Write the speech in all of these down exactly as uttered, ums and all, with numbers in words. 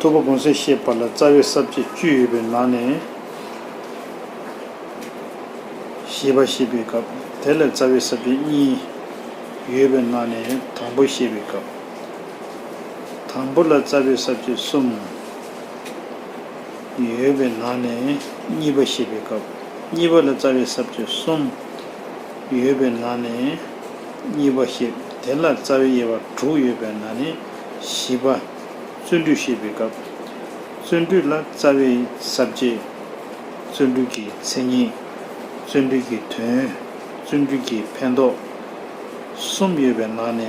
ཐུབ་པ་དགོངས་གསལ་བཤད་པ་ལ་རྩ་བའི་ས་བཅད་བཅུ་ཡོད་པའི་ནང་ནས་བཞི་པ་བཤད་པའི་སྐབས། དེ་ལ་རྩ་བའི་ས་བཅད་གཉིས་ཡོད་པའི་ནང་ནས་དང་པོ་བཤད་པའི་སྐབས། དང་པོ་ལ་རྩ་བའི་ས་བཅད་གསུམ་ཡོད་པའི་ནང་ནས་གཉིས་པ་བཤད་པའི་སྐབས། གཉིས་པ་ལ་རྩ་བའི་ས་བཅད་གསུམ་ཡོད་པའི་ནང་ནས་གཉིས་པ་བཤད། དེ་ལ་རྩ་བའི་དབྱེ་བ་དྲུག་ཡོད་པའི་ནང་ནས་བཞི་པ་བརྩོན་འགྲུས་བཤད་པའི་སྐབས། བརྩོན་འགྲུས་ལ་རྩ་བའི་ས་བཅད། བརྩོན་འགྲུས་ཀྱི་མཚན་ཉིད། བརྩོན་འགྲུས་ཀྱི་དོན། བརྩོན་འགྲུས་ཀྱི་ཕན་ཐོགས། གསུམ་ཡོད་པའི་ནང་ནས་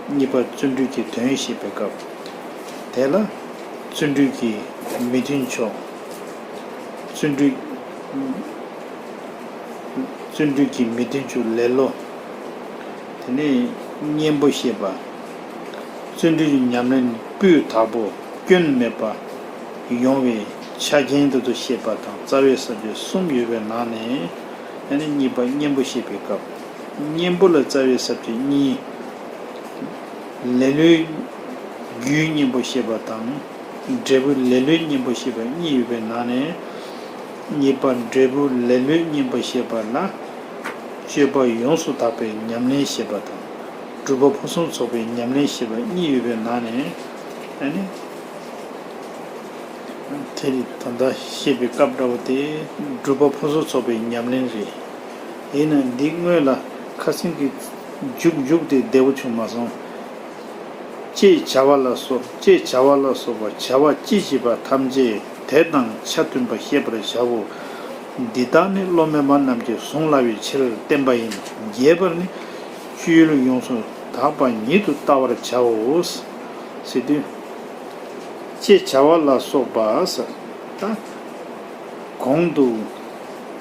གཉིས་པ་བརྩོན་འགྲུས་ཀྱི་དོན་བཤད་པའི་སྐབས། དེ་ལ་བརྩོན་འགྲུས་ཀྱི་མི་མཐུན་ཕྱོགས། བརྩོན་འགྲུས། བརྩོན་འགྲུས་ཀྱི་མི་མཐུན་ཕྱོགས་ལེ་ལོ། དེ་ནས་གཉེན་པོ་བཤད་པ། བརྩོན་འགྲུས་ཀྱི་ཉམས་ལེན་སྤུས་དག་པོ་སྐྱོན་མེད་པ་ཡོང་བའི་ཆ་རྐྱེན་དེ་ཚོ་བཤད་པ་དང་རྩ་བའི་ས་བཅད་གསུམ་ཡོད་པའི་ནང་ནས། ཨ་ནི་གཉིས་པ་གཉེན་པོ་བཤད་པའི་སྐབས། གཉེན་པོ་ལ་རྩ་བའི་ས་བཅད་གཉིས། ལེ་ལོའི་རྒྱུའི་གཉེན་པོ་བཤད་པ་དང་། འབྲས་བུ་ལེ་ལོའི་གཉེན་པོ་བཤད་པ་གཉིས་ཡོད་པའི་ནང་ནས། གཉིས་པ་འབྲས་བུ་ལེ་ལོའི་གཉེན་པོ་བཤད་པ་ལ། སྤྱོད་པ་ཡོངས་སུ་དག་པའི་ཉམས་ལེན་བཤད་པ་དང་། སྒྲུབ་པ་ཕུན་སུམ་ཚོགས་པའི་ཉམས་ལེན་བཤད་པ་གཉིས་ཡོད་པའི་ནང་ནས། ཨ་ནི། དེ་ནི་ད་ལྟ་བཤད་པའི་སྐབས་འདྲ་བོ་དེ་སྒྲུབ་པ་ཕུན་སུམ་ཚོགས་པའི་ཉམས་ལེན་རེད། ཡིན་ན་འདི་སྔོན་ལ་ཁ་སང་གི་མཇུག་མཇུག་དེ་བདེ་བོ་བྱུང་མ་སོང་། ཅེས་བྱ་བ་ལ་སོགས། ཅེས་བྱ་བ་ལ་སོགས་པ་བྱ་བ་ཅི་བྱེད་པ་ཐམས་ཅད་དེ་དང་ཆ་མཐུན་པར་ཤེས་པར་བྱའོ། འདི་དག་ནི་བློ་དམན་པ་རྣམས་ཀྱིས་བཟུང་སླ་བའི་ཕྱིར་བསྟན་པ་ཡིན། རྒྱས་པར་ནི། སྤྱོད་ཡུལ་ཡོངས་སུ་དག་པ་ཉིད་དུ་བལྟ་བར་བྱའོ། ཟེར་དུས། ཅེས་བྱ་བ་ལ་སོགས་པ་ཟེར། ད། གོང་དུ།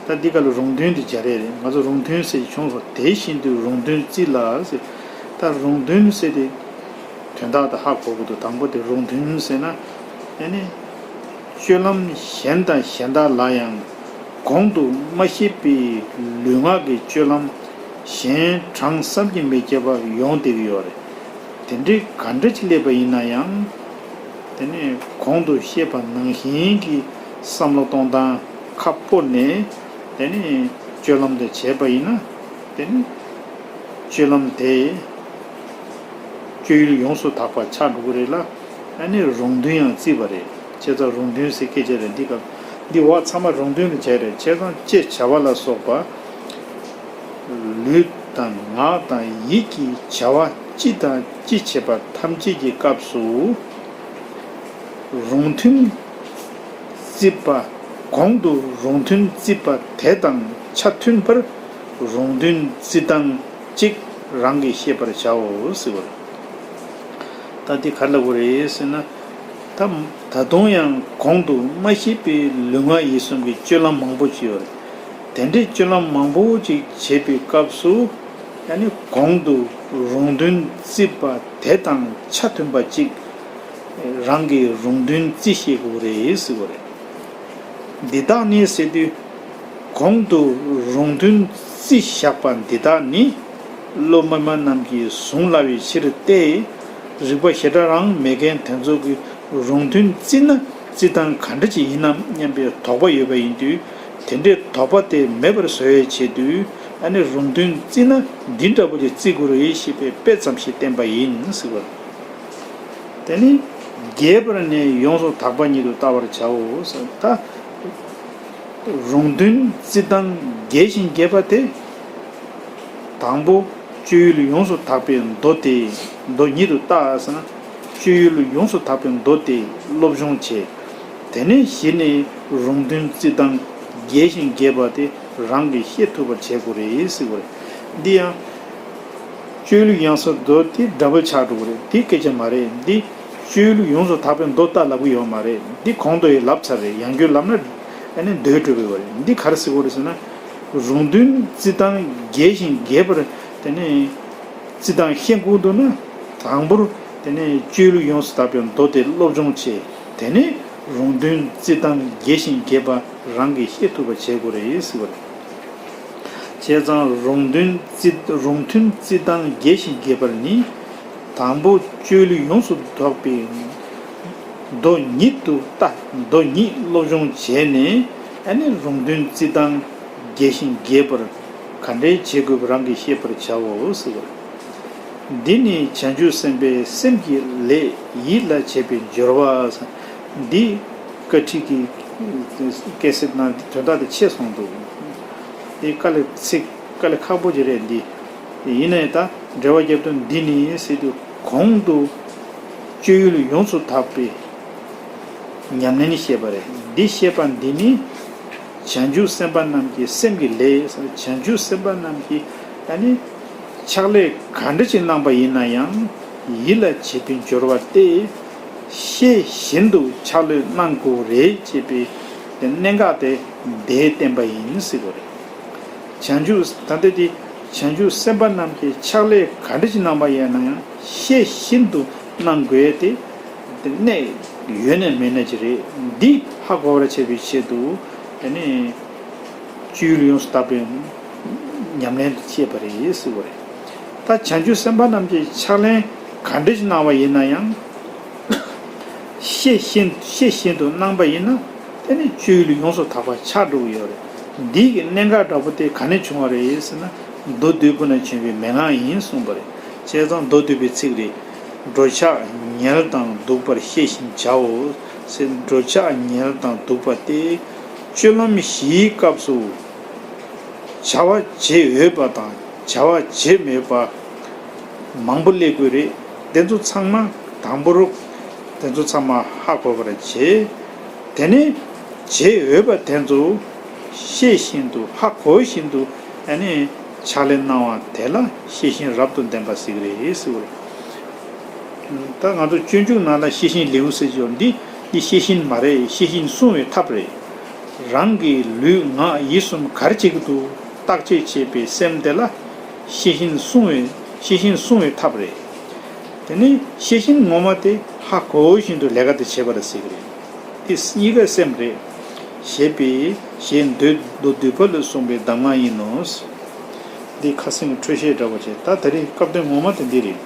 ད་འདི་ག་ལ་རུང་མཐུན་དུ་སྦྱར་ཡས་རེད། ང་ཚོ་རུང་མཐུན་ཟེར་བྱུང་སོང་། དེ་བཞིན་དུ་རུང་མཐུན་རྩིས་ལ་ཟེར། ད་རུང་མཐུན་ཟེར་དེ་དོན་དག་དེ་ཧ་གོ་དགོས་འདུག། དང་པོ་དེ་རུང་མཐུན་ཟེར་ན། ཨ་ནི། སྤྱོད་ལམ་གཞན་དང་གཞན་དག་ལ་ཡང་གོང་དུ་མ་བཤད་པའི་ལུས་ངག་གི་སྤྱོད་ལམ་གཞན་གྲངས་བསམ་གྱིས་མི་ཁྱབ་པ་ཡོང་བསྡད་ཀྱི་ཡོད་རེད། དེ་འདྲའི་ག་འདྲ་ཅིག་སླེབས་པ་ཡིན་ན་ཡང་། དེ་ནས་གོང་དུ་བཤད་པ་ནང་བཞིན་གྱི་བསམ་བློ་གཏོང་སྟངས་ཁ་སྤོ་ནས། དེ་ནས་སྤྱོད་ལམ་དེ་བྱས་པ་ཡིན་ན། དེ་ནས་སྤྱོད་ལམ་དེ་སྤྱོད་ཡུལ་ཡོངས་སུ་དག་པ་ཆགས་འགྲོ་གི་རེད་ལ། ཨ་ནི་རུང་མཐུན་ཡང་བརྩིས་པ་རེད། བྱས་ཙང་རུང་མཐུན་ཟེར་སྐད་ཆ་རེད། འདི་སྐབས་འདི་འོག་ཚང་མ་རུང་མཐུན་ལ་བྱས་རེད། བྱས་ཙང་ཅེས་བྱ་བ་ལ་སོགས་པ། ལུས་དང་ངག་དང་ཡིད་ཀྱི་བྱ་བ་ཅི་དང་ཅི་བྱེད་པ་ཐམས་ཅད་ཀྱི་སྐབས་སུ། རུང་མཐུན་བརྩིས་པ། གོང་དུ་རུང་མཐུན་བརྩིས་པ་དེ་དང་ཆ་མཐུན་པར་རུང་མཐུན་བརྩི་སྟངས་གཅིག་རང་གིས་ཤེས་པར་བྱའོ་ཟེར་བ་རེད། ད་འདི་ག་རེ་ལབ་དགོས་རེད་ཟེར་ན། ད་ད་དུང་ཡང་གོང་དུ་མ་བཤད་པའི་ལུས་ངག་ཡིད་གསུམ་གྱི་སྤྱོད་ལམ་མང་པོ་ཅིག་ཡོད་རེད། དེ་འདྲའི་སྤྱོད་ལམ་མང་པོ་ཅིག་བྱེད་པའི་སྐབས་སུ། ཡང་ན་གོང་དུ་རུང་མཐུན་བརྩིས་པ་དེ་དང་ཆ་མཐུན་པ་ཅིག་རང་གིས་རུང་མཐུན་བརྩི་ཤེས་དགོས་རེད་ཟེར་བ་རེད། འདི་དག་ནི་ཟེར་དུས། གོང་དུ་རུང་མཐུན་བརྩི་བཞག་པ་འདི་དག་ནི། བློ་དམན་པ་རྣམས་ཀྱིས་བཟུང་སླ་བའི་ཕྱིར་ཏེ། རིག་པ་ཞེ་དྲག་རང་མེད་མཁན་དེ་ཚོ་གིས་རུང་མཐུན་བརྩིས་ན་བརྩི་སྟངས་ག་འདྲ་ཅིག་ཡིན་ནམ་སྙམ་པའི་དོགས་པ་ཡོད་པ་ཡིན་དུས། དེ་འདྲའི་དོགས་པ་དེ་མེད་པར་བཟོ་བའི་ཆེད་དུ། ཨ་ནི་རུང་མཐུན་བརྩིས་ན་འདི་འདྲ་པོ་ཅིག་བརྩི་དགོས་རེད་ཞེས་པའི་དཔེ་ཙམ་ཞིག་བསྟན་པ་ཡིན་ཟེར་བ། དེ་ནི་རྒྱས་པར་ནི་ཡོངས་སུ་དག་པ་ཉིད་དུ་བལྟ་བར་བྱའོ་ཟེར། ད་རུང་མཐུན་བརྩི་སྟངས་རྒྱས་ཤིང་རྒྱས་པ་དེ། དང་པོ་སྤྱོད་ཡུལ་ཡོངས་སུ་དག་པའི་མདོ་དེ། མདོ་ཉིད་དུ་བལྟ་ཟེར་ན། སྤྱོད་ཡུལ་ཡོངས་སུ་དག་པའི་མདོ་དེ་སློབ་སྦྱོང་བྱས། དེ་ནས་གཞི་ནས་རུང་མཐུན་བརྩི་སྟངས་རྒྱས་ཤིང་རྒྱས་པ་དེ་རང་གིས་ཤེས་ཐུབ་པར་བྱེད་དགོས་རེད་ཟེར་བ་རེད། འདི་ཡང་། སྤྱོད་ཡུལ་ཡོངས་སུ་མདོ་དེ་འདྲ་པོ་ཆགས་འགྲོ་གི་རེད། དེ་སྐད་ཆ་མ་རེད། འདི་སྤྱོད་ཡུལ་ཡོངས་སུ་དག་པའི་མདོ་ལྟ་ལབ་གི་ཡོད་མ་རེད། འདི་གོང་དུ་ཡང་ལབ་ཚར་རེད། ཡང་བསྐྱར་ལབ་ན་ཨ་ནི་ཟློས་སྤྲོས་པའི་བ་རེད། འདི་ག་རེ་ཟེར་དགོས་རེད་ཟེར་ན། རུང་མཐུན་བརྩི་སྟངས་རྒྱས་ཤིང་རྒྱས་པར་དེ་ནས་བརྩི་སྟངས་ཤེས་དགོས་འདུག་ན། དང་པོར་དེ་ནས་སྤྱོད་ཡུལ་ཡོངས་སུ་དག་པའི་མདོ་དེ་སློབ་སྦྱོང་བྱས། དེ་ནས་རུང་མཐུན་བརྩི་སྟངས་རྒྱས་ཤིང་རྒྱས་པ་རང་གིས་ཤེས་ཐུབ་པ་བྱེད་དགོས་རེད་ཟེར་བ་རེད། བྱས་ཙང་རུང་མཐུན་བརྩི། རུང་མཐུན་བརྩི་སྟངས་རྒྱས་ཤིང་རྒྱས་པར་ནི། དང་པོ་སྤྱོད་ཡུལ་ཡོངས་སུ་དག་པའི་ མདོ་ཉིད་དུ་ལྟ། མདོ་ཉིད་སློབ་སྦྱོང་བྱས་ནས་ཨ་ནི་རང་དོན་རྩིས་སྟངས་རྒྱས་ཤིང་རྒྱས་པར་ག་འདྲའི་བྱེད་དགོས་པ་རང་གིས་ཤེས་པར་བྱའོ་ཟེར་བ། འདི་ནི་བྱང་ཆུབ་སེམས་དཔའི་སེམས་ཀྱི་ལས་ཡིད་ལ་བྱེད་པའི་སྦྱོར་བ། འདི་བཀའ་ཁྲིད་ཀྱི་སྐད་ཚིག་ནང་དོན་དག་དེ་ཆད་སོང་འདུག་དེ་དཀའ་ལས་ཚིག་དཀའ་ལས་ཁག་པོ་ཅིག་རེད་འདི། ཡིན་ནའི་ད་འགྲེལ་བ་རྒྱབ་དུས་འདི་ནི་ཟེར་དུས་གོང་དུ་སྤྱོད་ཡུལ་ཡོངས་སུ་དག་པའི་ཉམས་ལེན་བཤད་པ་རེད། འདི་བཤད་པ་འདི་ནི་བྱང་ཆུབ་སེམས་དཔའ་རྣམས་ཀྱི་སེམས་ཀྱི་ལས། བྱང་ཆུབ་སེམས་དཔའ་རྣམས་ཀྱི་ཨ་ནི་ཕྱག་ལས་ག་འདྲ་ཞིག་གནང་པ་ཡིན་ན་ཡང་ཡིད་ལ་བྱེད་པའི་སྦྱོར་བ་སྟེ། ཤེས་བཞིན་དུ་ཕྱག་ལས་གནང་དགོས་རེད་ཅེས་པའི་གནད་འགག་དེ་འདིས་བསྟན་པ་ཡིན་ཟེར་བ་རེད། བྱང་ཆུབ་ད་ལྟ་དེ་བྱང་ཆུབ་སེམས་དཔའ་རྣམས་ཀྱིས་ཕྱག་ལས་ག་འདྲ་ཞིག་གནང་བ་ཡིན་ན་ཡང་ཤེས་བཞིན་དུ་གནང་དགོས་ཏེ། དེ་གནད་ཡོད་ན་མེད་ན་ཅིག་རེད། འདི་ཧ་གོ་བར་བྱེད་པའི་ཆེད་དུ་དེ་ནས་སྤྱོད་ཡུལ་ཡོངས་སུ་དག་པའི་ཉམས་ལེན་དུ་བཤད་པ་རེད་ཟེར་བ་རེད། ད་བྱང་ཆུབ་སེམས་དཔའ་རྣམས་ཀྱིས་ཕྱག་ལེན་ག་འདྲ་ཞིག་གནང་བ་ཡིན་ན་ཡང་། ཤེས་བཞིན་ཤེས་བཞིན་དུ་གནང་པ་ཡིན་ན་དེ་ནི་སྤྱོད་ཡུལ་ཡོངས་སུ་དག་པ་ཆགས་འགྲོ་གི་ཡོད་རེད། འདི་གི་གནད་འགག་འདྲ་པོ་དེ་ག་ནས་བྱུང་བ་རེད་ཟེར་ན། མདོ་སྡུད་པ་ན་བྱོན་པའི་མན་ངག་ཡིན་གསུངས་པ་རེད། བྱས་ཙང་མདོ་སྡུད་པའི་ཚིག་རེད། འགྲོ་འཆག་ཉལ་དང་འདུག་པར་ཤེས་བཞིན་བྱའོ། ཟེར་འགྲོ་འཆག་ཉལ་དང་འདུག་པ་སྟེ། སྤྱོད་ལམ་བཞིའི་སྐབས་སུ་བྱ་བ་བྱེད་འོས་པ་དང་བྱ་བ་བྱེད་མི་འོས་པ་མང་པོ་སླེབས་ཀྱི་རེད། དེ་ཚོ་ཚང་མ་དང་པོ་རུ་དེ་ཚོ་ཚང་མ་ཧ་གོ་བར་བྱེད། དེ་ནས་བྱེད་འོས་པ་དེ་ཚོ་ཤེས་བཞིན་དུ་ཧ་གོ་བཞིན་དུ་ཨ་ནི་ཕྱག་ལས་གནང་བ་དེ་ལ་ཤེས་བཞིན་རབ་ཏུ་ལྡན་པ་ཟེར་གྱི་རེད་ཟེར་བ་རེད། ད་ང་ཚོ་སྤྱོད་འཇུག་ནང་ལ་ཤེས་བཞིན་ལེའུ་ཟེར་གྱི་ཡོད། འདི་འདི་ཤེས་བཞིན་མ་རེད། ཤེས་བཞིན་བསྲུང་བའི་ཐབས་རེད། རང་གི་ལུས་ངག་ཡིད་གསུམ་ག་རེ་བྱེད་ཀྱི་འདུག་བརྟག་དཔྱད་བྱེད་པའི་སེམས་དེ་ལ་ཤེས་བཞིན་བསྲུང་བའི་ཤེས་བཞིན་བསྲུང་བའི་ཐབས་རེད། དེ་ནི་ཤེས་བཞིན་ངོ་མ་དེ་ཧ་གོ་བཞིན་དུ་ལས་ཀ་དེ་བྱེད་པ་རེད་ཟེར་གྱི་རེད། དེ་གཉིས་ཀ་སེམས་རེད། ཞེས་པའི་ཞེས་མདོའི་མདོ་སྡུད་པ་ལ་གསུངས་པའི་གདམས་ངག་ཡིན་ནོ། འདི་ཁ་སང་གི་འཕྲོས་བཤད་འདྲ་བོ་བྱས། ད་དེ་རིང་སྐབས་དོན་ངོ་མ་དེ་འདི་རེད།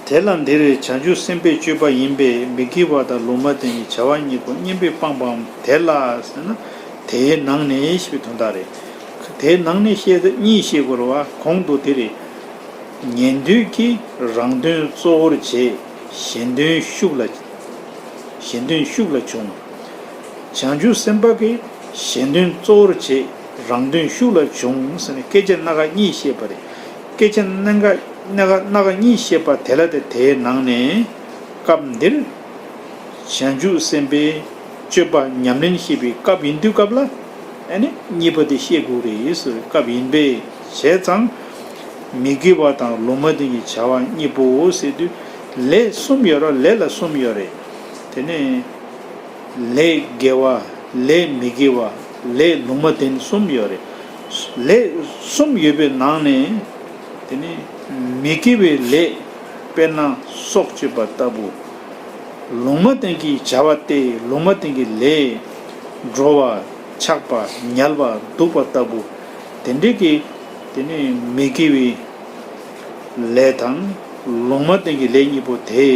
དེ་ལ་འདིར་བྱང་ཆུབ་སེམས་དཔའི་སྤྱོད་པ་ཡིན་པས་མི་དགེ་བ་དང་ལུང་མ་བསྟན་གྱི་བྱ་བ་གཉིས་པོ་གཉེན་པོས་སྤངས་པའམ་དེ་ལ་ཟེར་ན། དེའི་ནང་ནས་ཞེས་པའི་དོན་དག་རེད། དེའི་ནང་ནས་བཤད་ཚེ་གཉིས་བཤད་དགོས་རེད་བ། གོང་དུ་དེ་རེད། ཉན་ཐོས་ཀྱིས་རང་དོན་གཙོ་བོར་བྱས་གཞན་དོན་ཤུགས་ལ་གཞན་དོན་ཤུགས་ལ་བྱུང་། བྱང་ཆུབ་སེམས་དཔའ་གིས་གཞན་དོན་གཙོ་བོར་བྱས་རང་དོན་ཤུགས་ལ་བྱུང་ཟེར་ནས་སྐད་ཆ་སྣ་ཁ་གཉིས་བཤད་པ་རེད། སྐད་ཆ་སྣ་ཁ་སྣ་ཁ་སྣ་ཁ་གཉིས་བཤད་པ་དེ་ལ་དེ་དེའི་ནང་ནས་སྐབས་འདིར་བྱང་ཆུབ་སེམས་དཔའི་སྤྱོད་པ་ཉམས་ལེན་བྱེད་པའི་སྐབས་ཡིན་དུས་སྐབས་ལ་ཨ་ནི་གཉིས་པ་དེ་བཤད་དགོས་རེད་ཟེར་བའི་སྐབས་ཡིན་པས། བྱས་ཙང་མི་དགེ་བ་དང་ལུང་མ་བསྟན་གྱི་བྱ་བ་གཉིས་པོ་ཟེར་དུས་ལས་གསུམ་ཡོད་རེད། ལས་ལ་གསུམ་ཡོད་རེད། དེ་ནས་ལས་དགེ་བ། ལས་མི་དགེ་བ། ལས་ལུང་མ་བསྟན་གསུམ་ཡོད་རེད། ལས་གསུམ་ཡོད་པའི་ནང་ནས་དེ་ནི་མི་དགེ་བའི་ལས། དཔེར་ན་སྲོག་གཅོད་པ་ལྟ་བུ། ལུང་མ་བསྟན་གྱི་བྱ་བ་སྟེ་ལུང་མ་བསྟན་གྱི་ལས། འགྲོ་བ། འཆག་པ། ཉལ་བ། འདུག་པ་ལྟ་བུ། དེ་འདྲའི་གི་དེ་ནི་མི་དགེ་བའི་ལས་དང་ལུང་མ་བསྟན་གྱི་ལས་གཉིས་པོ་དེ།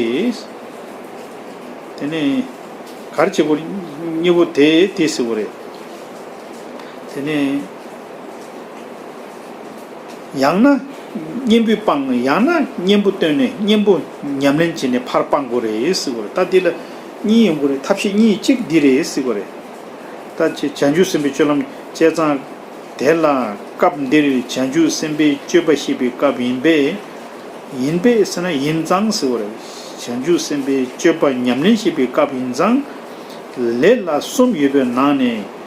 དེ་ནི་གར་བྱེད་པོ་གཉིས་པོ་དེ་དེ་ཟེར་བ་རེད། དེ་ནི་ཡང་ན་གཉེན་པོས་སྤངས། ཡང་ན་གཉེན་པོ་བསྟེན་ནས་གཉེན་པོ་ཉམས་ལེན་བྱས་ནས་ཕར་སྤང་དགོས་རེད་ཟེར་བ་རེད། ད་འདི་ལ་གཉིས་ཡོང་གི་རེད། ཐབས་ཤེས་གཉིས་གཅིག་འདི་རེད་ཟེར་བ་རེད། ད་བྱང་ཆུབ་སེམས་དཔའི་སྤྱོད་ལམ་བྱས་ཙང་། དེ་ལ་སྐབས་འདིར་བྱང་ཆུབ་སེམས་དཔའི་སྤྱོད་པ་བཤད་པའི་སྐབས་ཡིན་པས། ཡིན་པས་ཟེར་ན་ཡིན་ཙང་ཟེར་བ་རེད། བྱང་ཆུབ་སེམས་དཔའི་སྤྱོད་པ་ཉམས་ལེན་བྱེད་པའི་སྐབས་ཡིན་ཙང་། ལས་ལ་གསུམ་ཡོད་པའི་ནང་ནས་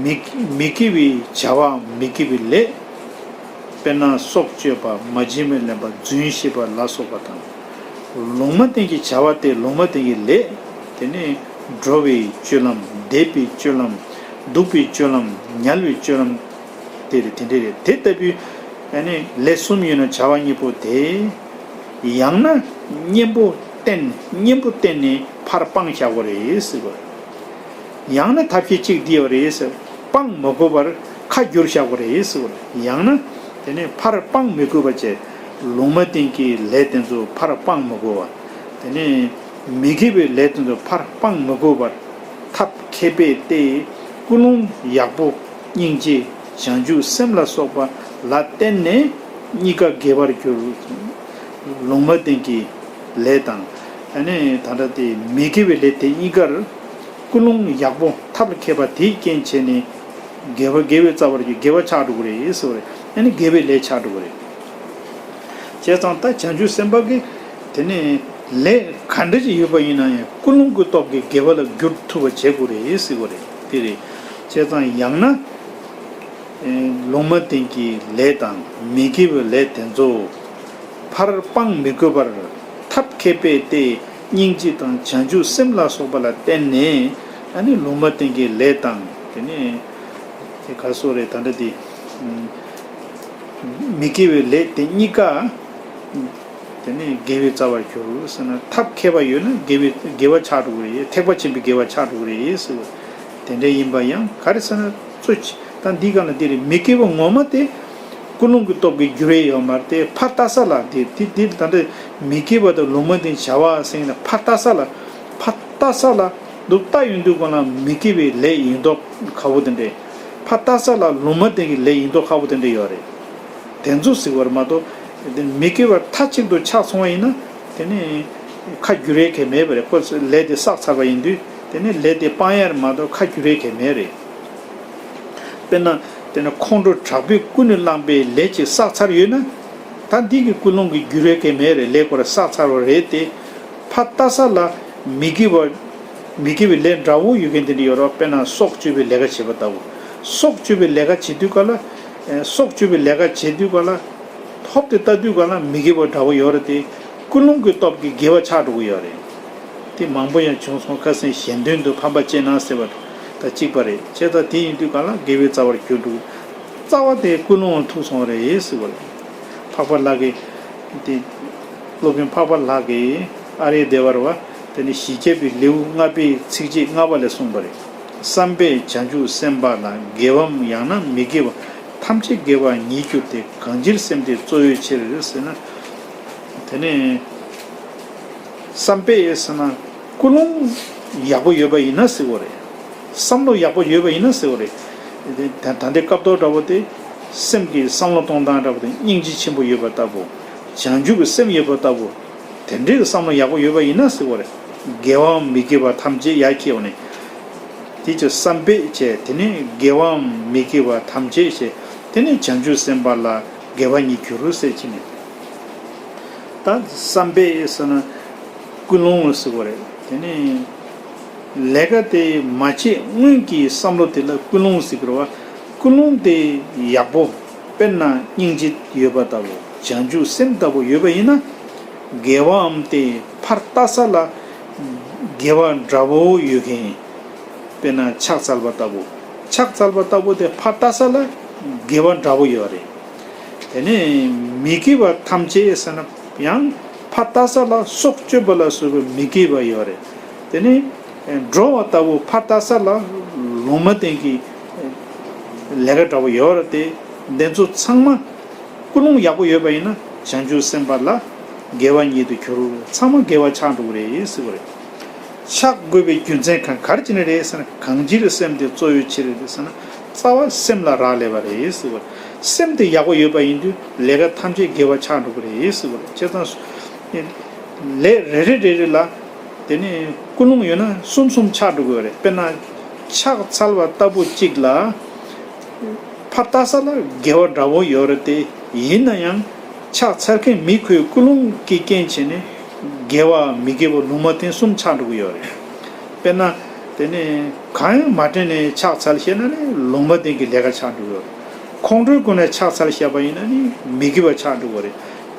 མི་མི་དགེ་བའི་བྱ་བའམ་མི་དགེ་བའི་ལས། དཔེར་ན་སྲོག་གཅོད་པ། མ་བྱིན་པར་ལེན་པ། རྫུན་བཤད་པ་ལ་སོགས་པ་དང་། ལུང་མ་བསྟན་གྱི་བྱ་བ་སྟེ་ལུང་མ་བསྟན་གྱི་ལས། དེ་ནི་འགྲོ་བའི་སྤྱོད་ལམ། བསྡད་པའི་སྤྱོད་ལམ། འདུག་པའི་སྤྱོད་ལམ། ཉལ་བའི་སྤྱོད་ལམ། དེ་རེད། དེ་འདྲ་རེད། དེ་ལྟ་བུའི་ཨ་ནི་ལས་གསུམ་ཡོད་ན་བྱ་བ་གཉིས་པོ་དེ། ཡང་ན་གཉེན་པོ་བསྟེན། གཉེན་པོ་བསྟེན་ནས་ཕར་སྤང་བྱ་དགོས་རེད་ཟེར་བ། ཡང་ན་ཐབས་ཤེས་གཅིག་འདི་ཡོད་རེད་ཟེར། སྤང་མི་དགོས་པར་ཁ་བསྒྱུར་བྱ་དགོས་རེད་ཟེར་བ། ཡང་ན་དེ་ནས་ཕར་སྤང་མི་དགོས་པ་བྱས། ལུང་མ་བསྟན་གྱི་ལས་དེ་ཚོ་ཕར་སྤང་མི་དགོས་པ། དེ་ནས། མི་དགེ་བའི་ལས་དེ་ཚོ་ཕར་སྤང་མི་དགོས་པར་ཐབས་མཁས་པས་ཏེ། ཀུན་སློང་ཡག་པོ་སྙིང་རྗེ་བྱང་ཆུབ་སེམས་ལ་སོགས་པ་ལ་བརྟེན་ནས་གཉིས་ཀ་དགེ་བར་འགྱུར། ལུང་མ་བསྟན་གྱི་ལས་དང་། ཨ་ནི་ད་ལྟ་དེ་མི་དགེ་བའི་ལས་དེ་གཉིས་ཀར་ཀུན་སློང་ཡག་པོ་ཐབས་མཁས་པ་དེས་རྐྱེན་བྱས་ནས་དགེ་བ་དགེ་བའི་རྩ་བར་གྱུར། དགེ་བ་ཆགས་འགྲོ་གི་རེད་ཟེར་བ་རེད། ཨ་ནི་དགེ་བའི་ལས་ཆགས་འགྲོ་གི་རེད། བྱས་ཙང་ད་བྱང་ཆུབ་སེམས་དཔའ་གིས་དེ་ནས་ལས་ག་འདྲ་ཅིག་ཡོད་པ་ཡིན་ན་ཡང་ཀུན་སློང་གི་སྟོབས་ཀྱིས་དགེ་བ་ལ་བསྒྱུར་ཐུབ་པ་བྱེད་དགོས་རེད་ཟེར་དགོས་རེད། དེ་རེད། བྱས་ཙང་ཡང་ན་ཨེ་ལུང་མ་བསྟན་གྱི་ལས་དང་མི་དགེ་བའི་ལས་དེ་ཚོ་ཕར་སྤང་མི་དགོས་པར་ཐབས་མཁས་པས་ཏེ། སྙིང་རྗེ་དང་བྱང་ཆུབ་སེམས་ལ་སོགས་པ་ལ་བརྟེན་ནས། ཨ་ནི་ལུང་མ་བསྟན་གྱི་ལས་དང་། དེ་ནས་དེ་ག་སོགས་རེད། ད་ལྟ་དེ་མི་དགེ་བའི་ལས་དེ་གཉིས་ཀ་དེ་ནས་དགེ་བའི་རྩ་བར་གྱུར་ཟེར་ན། ཐབས་མཁས་པ་ཡོད་ན་དགེ་བའི་དགེ་བ་ཆགས་འགྲོ་གི་རེད། ཐེག་པ་ཆེན་པོའི་དགེ་བ་ཆགས་འགྲོ་གི་རེད་ཟེར་བ། དེ་འདྲ་ཡིན་པ་ཡང་ག་རེ་ཟེར་ན། གཙོ་ཆེ་ད་འདི་ག་ལ་འདི་རེད། མི་དགེ་བ་ངོ་མ་དེ་ཀུན་སློང་གི་སྟོབས་ཀྱིས་འགྱུར་ཡས་ཡོད་མ་རེད་དེ། ཕར་ལྟ་ས་ལ་དེ་དེ་དེ་ད་ལྟ་མི་དགེ་བ་དང་ལུང་མ་བསྟན་བྱ་བ་ཟེར་ན། ཕར་ལྟ་ས་ལ་ཕར་ལྟ་ས་ལ་འདུག་ལྟ་ཡོང་དུས་གང་ལ་མི་དགེ་བའི་ལས་ཡིན་མདོག་ཁ་པོ་དེ་འདྲས། ཕར་ལྟ་ས་ལ་ལུང་མ་བསྟན་གྱི་ལས་ཡིན་མདོག་ཁ་པོ་དེ་འདྲས་ཡོད་རེད། དེ་ཚོ་ཟེར་བར་མ་གཏོགས། དེ་མི་དགེ་བ་མཐའ་གཅིག་ཏུ་ཆགས་སོང་བ་ཡིན་ན། དེ་ནི་ཁ་བསྒྱུར་ཡས་གང་མེད་པ་རེད། ཁོ་ལས་དེ་བསགས་ཚར་བ་ཡིན་དུས། དེ་ནི་ལས་དེ་སྤང་ཡས་རེད་མ་གཏོགས་ཁ་བསྒྱུར་ཡས་གང་མེད་རེད། དཔེར་ན། དེ་ནི་ཁོང་ཁྲོ་དྲག་པོས་ཀུན་ནས་བསླངས་པའི་ལས་ཅིག་བསགས་ཚར་ཡོད་ན། ད་འདི་གི་ཀུན་སློང་གི་བསྒྱུར་ཡས་གང་མེད་རེད། ལས་ཁོ་རང་བསགས་ཚར་བ་རེད་དེ། ཕར་ལྟ་ས་ལ་མི་དགེ་བ། མི་དགེ་བའི་ལས་འདྲ་བོ་ཡོད་མཁན་དེ་འདྲ་ཡོད་རེད། དཔེར་ན་སྲོག་གཅོད་པའི་ལས་ཀ་བྱེད་པ་ལྟ་བུ། སྲོག་གཅོད་པའི་ལས་ཀ་བྱེད་དུས་ག་ལ། ཨེ་སྲོག་གཅོད་པའི་ལས་ཀ་བྱེད་དུས་ག་ལ། ཧོབ་སྟེ་ལྟ་དུས་ག་ལ་མི་དགེ་བ་འདྲ་བོ་ཡོད་རེད་དེ། ཀུན་སློང་གི་སྟོབས་ཀྱིས་དགེ་བ་ཆགས་འགྲོ་གི་ཡོད་རེད། དེ་མང་པོ་ཡང་བྱུང་སོང་། ཁ་སང་གཞན་དོན་དུ་ཕན་པ་སྤྱད་ན་ཟེར་བ་དང་གཅིག་པ་རེད། བྱས་ཙང་དེ་ཡིན་དུས་ག་ལ་དགེ་བའི་རྩ་བར་གྱུར་འགྲོ། རྩ་བ་དེ་ཀུན་སློང་ལ་ཐུག་སོང་བ་རེད་ཟེར་བ་རེད། འཕགས་པ་ལྷ་གིས་དེ། སློབ་དཔོན་འཕགས་པ་ལྷ་གིས་ཨཱརྱ་དེ་བར་བ། དེ་ནི་བཞི་བརྒྱ་པའི་ལེའུ་ལྔ་པའི་ཚིགས་བཅད་ལྔ་པ་ལས་གསུངས་པ་རེད། བསམ་པས་བྱང་ཆུབ་སེམས་དཔའ་ལ། དགེ་བའམ་ཡང་ན་མི་དགེ་བ་ཐམས་ཅད་དགེ་བ་ཉིད་འགྱུར་ཏེ། གང་ཕྱིར་སེམས་དེ་གཙོ་བོའི་ཕྱིར་ཟེར་ན། དེ་ནས་བསམ་པས་ཟེར་ན་ཀུན་སློང་ཡག་པོ་ཡོད་པ་ཡིན་ན་ཟེར་བ་རེད། བསམ་བློ་ཡག་པོ་ཡོད་པ་ཡིན་ན་ཟེར་བ་རེད། དེ་ད་ལྟའི་སྐབས་ཐོག་འདྲ་བོ་དེ་སེམས་ཀྱི་བསམ་བློ་གཏོང་སྟངས་འདྲ་བོ་དེ་སྙིང་རྗེ་ཆེན་པོ་ཡོད་པ་ལྟ་བུ། བྱང་ཆུབ་ཀྱི་སེམས་ཡོད་པ་ལྟ་བུ། དེ་འདྲའི་བསམ་བློ་ཡག་པོ་ཡོད་པ་ཡིན་ན་ཟེར་བ་རེད། དགེ་བའམ་མི་དགེ་བ་ཐམས་ཅད་ཡར་ཁྱེར་ཡོང་ནས། དེ་ཚོ་བསམ་པས་བྱས། དེ་ནས་དགེ་བའམ་མི་དགེ་བ་ཐམས་ཅད་བྱས། དེ་ནས་བྱང་ཆུབ་སེམས་དཔའ་ལ་དགེ་བ་ཉིད་འགྱུར་ཟེར་བྱས་ནས། ད་བསམ་པས་ཟེར་ན་ཀུན་སློང་ཟེར་བ་རེད། དེ་ནས་ལས་ཀ་དེ་མ་བྱས་སྔོན་གྱི་བསམ་བློ་དེ་ལ་ཀུན་སློང་ཟེར་གི་རེད་བ། ཀུན་སློང་དེ་ཡག་པོ། དཔེར་ན་སྙིང་རྗེ་ཡོད་པ་ལྟ་བུ། བྱང་ཆུབ་སེམས་ལྟ་བུ་ཡོད་པ་ཡིན་ན། དགེ་བའམ་དེ་ཕར་ལྟ་ས་ལ་དགེ་བ་འདྲ་བོ་ཡོད་མཁན། དཔེར་ན་ཕྱག་འཚལ་བ་ལྟ་བུ། ཕྱག་འཚལ་བ་ལྟ་བུ་དེ་ཕར་ལྟ་ས་ལ་དགེ་བ་འདྲ་བོ་ཡོད་རེད། དེ་ནས་མི་དགེ་བ་ཐམས་ཅད་ཟེར་ན་ཡང་ཕར་ལྟ་ས་ལ་སྲོག་གཅོད་པ་ལ་སོགས་པའི་མི་དགེ་བ་ཡོད་རེད། དེ་ནས་འགྲོ་བ་ལྟ་བུ་ཕར་ལྟ་ས་ལ་ལུང་མ་བསྟན་གྱི་ལས་ཀ་འདྲ་བོ་ཡོད་རེད་དེ། དེ་ཚོ་ཚང་མ་ཀུན་སློང་ཡག་པོ་ཡོད་པ་ཡིན་ན་བྱང་ཆུབ་སེམས་དཔའ་ལ་དགེ་བ་ཉིད་དུ་འགྱུར། ཚང་མ་དགེ་བ་ཆགས་འགྲོ་གི་རེད་ཟེར་བ་རེད། ཆགས་དགོས་པའི་རྒྱུ་མཚན་གང་ག་རེ་བྱས་ནས་རེད་ཟེར་ན། གང་ཕྱིར་སེམས་དེ་གཙོ་བོའི་ཕྱིར་རེད་ཟེར་ན། རྩ་བ་སེམས་ལ་རག་ལས་པ་རེད་ཟེར་བ་རེད། སེམས་དེ་ཡག་པོ་ཡོད་པ་ཡིན་དུས་ལས་ཀ་ཐམས་ཅད་དགེ་བ་ཆགས་འགྲོ་གི་རེད་ཟེར་བ་རེད། བྱས་ཙང་། ལས་རེ་རེ་རེ་རེ་ལ། དེ་ནས་ཀུན་སློང་ཡོད་ན་གསུམ་གསུམ་ཆགས་འགྲོ་གི་ཡོད་རེད། དཔེར་ན། ཕྱག་འཚལ་བ་ལྟ་བུ་གཅིག་ལ། ཕར་ལྟ་ས་ལ་དགེ་བ་འདྲ་བོ་ཡོད་རེད་དེ། ཡིན་ན་ཡང་ཕྱག་འཚལ་མཁན་མི་ཁོའི་ཀུན་སློང་གི་རྐྱེན་བྱས་ནས་དགེ་བ་མི་དགེ་བ་ལུང་མ་བསྟན་གསུམ་ཆགས་འགྲོ་གི་ཡོད་རེད། དཔེར་ན། དེ་ནས་གང་ཡང་མ་དྲན་ནས་ཕྱག་འཚལ་བཤད་ན་ནི་ལུང་མ་བསྟན་གྱི་ལས་ཀ་ཆགས་འགྲོ་གི་ཡོད་རེད། ཁོང་ཁྲོའི་སྒོ་ནས་ཕྱག་འཚལ་བཤད་པ་ཡིན་ན་ནི་མི་དགེ་བ་ཆགས་འགྲོ་གི་རེད།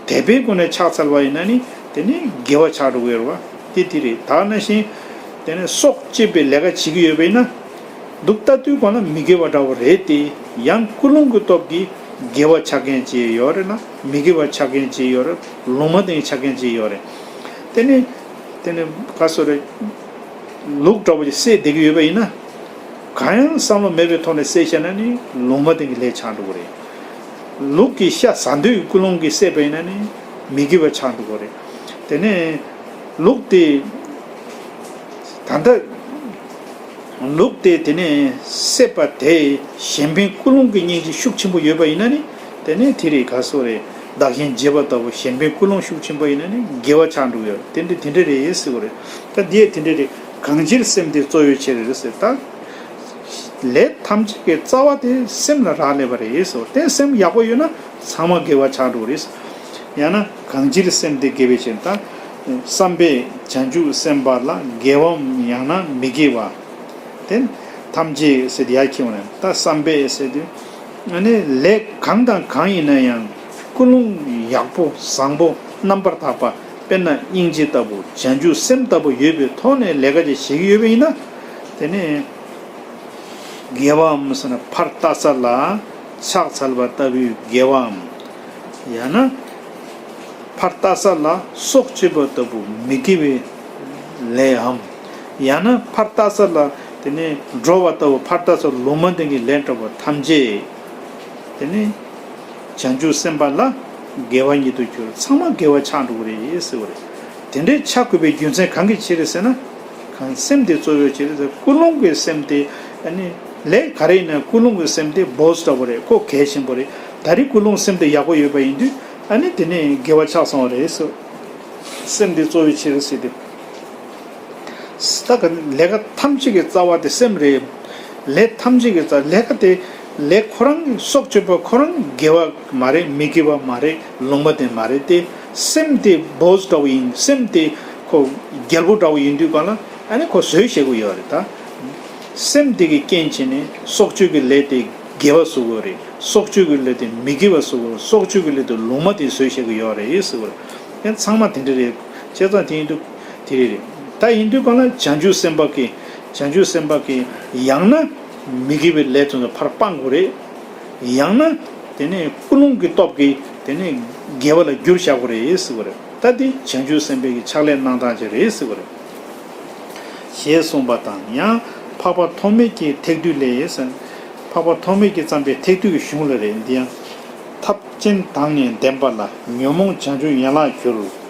དད་པའི་སྒོ་ནས་ཕྱག་འཚལ་བ་ཡིན་ན་ནི་དེ་ནི་དགེ་བ་ཆགས་འགྲོ་གི་ཡོད་རེད་བ། དེ་དེ་རེད། ད་ནང་བཞིན་དེ་ནས་སྲོག་གཅོད་པའི་ལས་ཀ་བྱེད་ཀྱི་ཡོད་པ་ཡིན་ན། འདུག་ལྟ་དུས་གང་ལ་མི་དགེ་བ་འདྲ་བོ་རེད་དེ། ཡང་ཀུན་སློང་གི་སྟོབས་ཀྱིས་དགེ་བ་ཆགས་མཁན་ཅིག་ཡོད་རེད་ལ། མི་དགེ་བ་ཆགས་མཁན་ཅིག་ཡོད་རེད། ལུང་མ་བསྟན་ཆགས་མཁན་ཅིག་ཡོད་རེད། དེ་ནི། དེ་ནི་ག་སོ་རེད། ལུག་འདྲ་བོ་ཅིག་བསད་བསྡད་ཀྱི་ཡོད་པ་ཡིན་ན། གང་ཡང་བསམ་བློ་མེད་པའི་ཐོག་ནས་བསད་བཞག་ན་ནི་ལུང་མ་བསྟན་གྱི་ལས་ཆགས་འགྲོ་གི་རེད། ལུག་གི་ཤ་ཟ་འདོད་ཀྱི་ཀུན་སློང་གིས་བསད་པ་ཡིན་ན་ནི་མི་དགེ་བ་ཆགས་འགྲོ་གི་རེད། དེ་ནས་ལུག་དེ་ ད་ལྟ་ལུགས་དེ་དེ་ནས་སད་པ་དེ་གཞན་ཕན་ཀུན་སློང་གི་སྙིང་རྗེ་ཤུགས་ཆེན་པོ་ཡོད་པ་ཡིན་ན་ནི། དེ་ནས་དེ་རེད་ག་སོ་རེད། བདག་གཞན་བརྗེ་བ་ལྟ་བུ་གཞན་ཕན་ཀུན་སློང་ཤུགས་ཆེན་པོ་ཡིན་ན་ནི་དགེ་བ་ཆགས་འགྲོ་གི་ཡོད་རེད། དེ་འདྲ་དེ་འདྲ་རེད་ཟེར་བ་རེད། ད་འདི་ཡས་དེ་འདྲ་རེད། གང་ཕྱིར་སེམས་དེ་གཙོ་བོའི་ཕྱིར་རེད་ཟེར་ད། ལས་ཐམས་ཅད་ཀྱི་རྩ་བ་དེ་སེམས་ལ་རག་ལས་པ་རེད་ཟེར་བ་དེ། སེམས་ཡག་པོ་ཡོད་ན་ཚང་མ་དགེ་བ་ཆགས་འགྲོ་གི་རེད། ཡང་ན་གང་ཕྱིར་སེམས་དེ་དགེ་བའི་ཕྱིར་ད། བསམ་པས་བྱང་ཆུབ་སེམས་དཔའ་ལ། དགེ་བའམ་ཡང་ན་མི་དགེ་བ། དེ་ཐམས་ཅད་ཟེར་དེ་ཡར་འཁྱེར་བ་ནས་ད་བསམ་པས་ཟེར་དུས། ཨ་ནི་ལས་གང་དང་གང་ཡིན་ན་ཡང་ཀུན་སློང་ཡག་པོ་བཟང་པོ་རྣམ་པར་དག་པ། དཔེར་ན་སྙིང་རྗེ་ལྟ་བུ་བྱང་ཆུབ་སེམས་ལྟ་བུ་ཡོད་པའི་ཐོག་ནས་ལས་ཀ་ཅིག་བྱེད་ཀྱི་ཡོད་པ་ཡིན་ན། དེ་ནི་དགེ་བའམ་ཟེར་ན་ཕར་ལྟ་ས་ལ་ཕྱག་འཚལ་བ་ལྟ་བུའི་དགེ་བའམ། ཡང་ན་ཕར་ལྟ་ས་ལ་སྲོག་གཅོད་པ་ལྟ་བུ་མི་དགེ་བའི་ལས་འམ། ཡང་ན་ཕར་ལྟ་ས་ལ་དེ་ནས་འགྲོ་བ་ལྟ་བུ་ཕར་ལྟ་ས་ལུང་མ་བསྟན་གྱི་ལས་འདྲ་བ་ཐམས་ཅད་དེ་ནས་བྱང་ཆུབ་སེམས་དཔའ་ལ་དགེ་བ་ཉིད་དུ་གྱུར། ཚང་མ་དགེ་བ་ཆགས་འགྲོ་གི་རེད་ཟེར་བ་རེད། དེ་འདྲའི་ཆགས་དགོས་པའི་རྒྱུ་མཚན་གང་གི་ཕྱིར་རེད་ཟེར་ན། གང་སེམས་དེ་གཙོ་བོའི་ཕྱིར་རེད་ཟེར། ཀུན་སློང་གི་སེམས་དེ་ཨ་ནི་ལས་ག་རེ་ཡིན་ན་ཀུན་སློང་གི་སེམས་དེ་བོ་སི་ཊིབ་རེད། ཁོ་གལ་ཆེན་པོ་རེད། ད་རེས་ཀུན་སློང་སེམས་དེ་ཡག་པོ་ཡོད་པ་ཡིན་དུས་ཨ་ནི་དེ་ནས་དགེ་བ་ཆགས་སོང་བ་རེད་ཟེར། སེམས་དེ་གཙོ་བོའི་ཕྱིར་ཟེར་དུས། ད་ག་ལས་ཀ་ཐམས་ཅད་ཀྱི་རྩ་བ་དེ་སེམས་རེད། ལས་ཐམས་ཅད་ཀྱི་རྩ་ལས་ཀ་དེ་ལས་ཁོ་རང་སྲོག་གཅོད་པ་ཁོ་རང་དགེ་བ་མ་རེད། མི་དགེ་བ་མ་རེད། ལུང་པ་དེ་མ་རེད་དེ། སེམས་དེ་བོ་སི་ཊིབ་ཡིན། སེམས་དེ་ཁོ་རྒྱལ་པོ་འདྲ་བོ་ཡིན་དུས་གང་ལ་ཨ་ནི་ཁོ་བཟོས་བྱེད་དགོས་ཡོད་རེད་ད། སེམས་དེ་གི་རྐྱེན་བྱས་ནས་སྲོག་གཅོད་ཀྱི་ལས་དེ་དགེ་བ་བཟོ་དགོས་རེད། སྲོག་གཅོད་ཀྱི་ལས་དེ་མི་དགེ་བ་བཟོ་དགོས། སྲོག་གཅོད་ཀྱི་ལས་དེ་ལུང་མ་དེ་བཟོས་བྱེད་དགོས་ཡོད་རེད་ཟེར་བ་རེད། ཡང་ཚང་མ་དེ་འདྲ་རེད། བྱས་ཙང་དེ་ཡིན་དུས། དེ་རེད་རེད། ད་ཡིན་དུས་གང་ལ་བྱང་ཆུབ་སེམས་དཔའ་གིས། བྱང་ཆུབ་སེམས་དཔའ་གིས་ཡང་ན་མི་དགེ་བའི་ལས་དེ་ཚོ་ཕར་སྤང་དགོས་རེད། ཡང་ན་དེ་ནས་ཀུན་སློང་གི་སྟོབས་ཀྱིས་དེ་ནས་དགེ་བ་ལ་བསྒྱུར་བྱ་དགོས་རེད་ཟེར་བ་རེད། ད་དེ་བྱང་ཆུབ་སེམས་དཔའི་གི་ཕྱག་ལས་གནང་སྟངས་ཅིག་རེད་ཟེར་བ་རེད། ཞེས་གསུངས་པ་དང་། ཡང་འཕགས་པ་ཐོགས་མེད་ཀྱི་ཐེག་བསྡུས་ལས་ཟེར། འཕགས་པ་ཐོགས་མེད་ཀྱིས་བརྩམས་པའི་ཐེག་བསྡུས་ཀྱི་གཞུང་ལ་རེད། འདི་ཡང་། ཐབས་ཅན་དང་ནི་ལྡན་པ་ལ། ཉོན་མོངས་བྱང་ཆུབ་ཡན་ལག་གྱུར།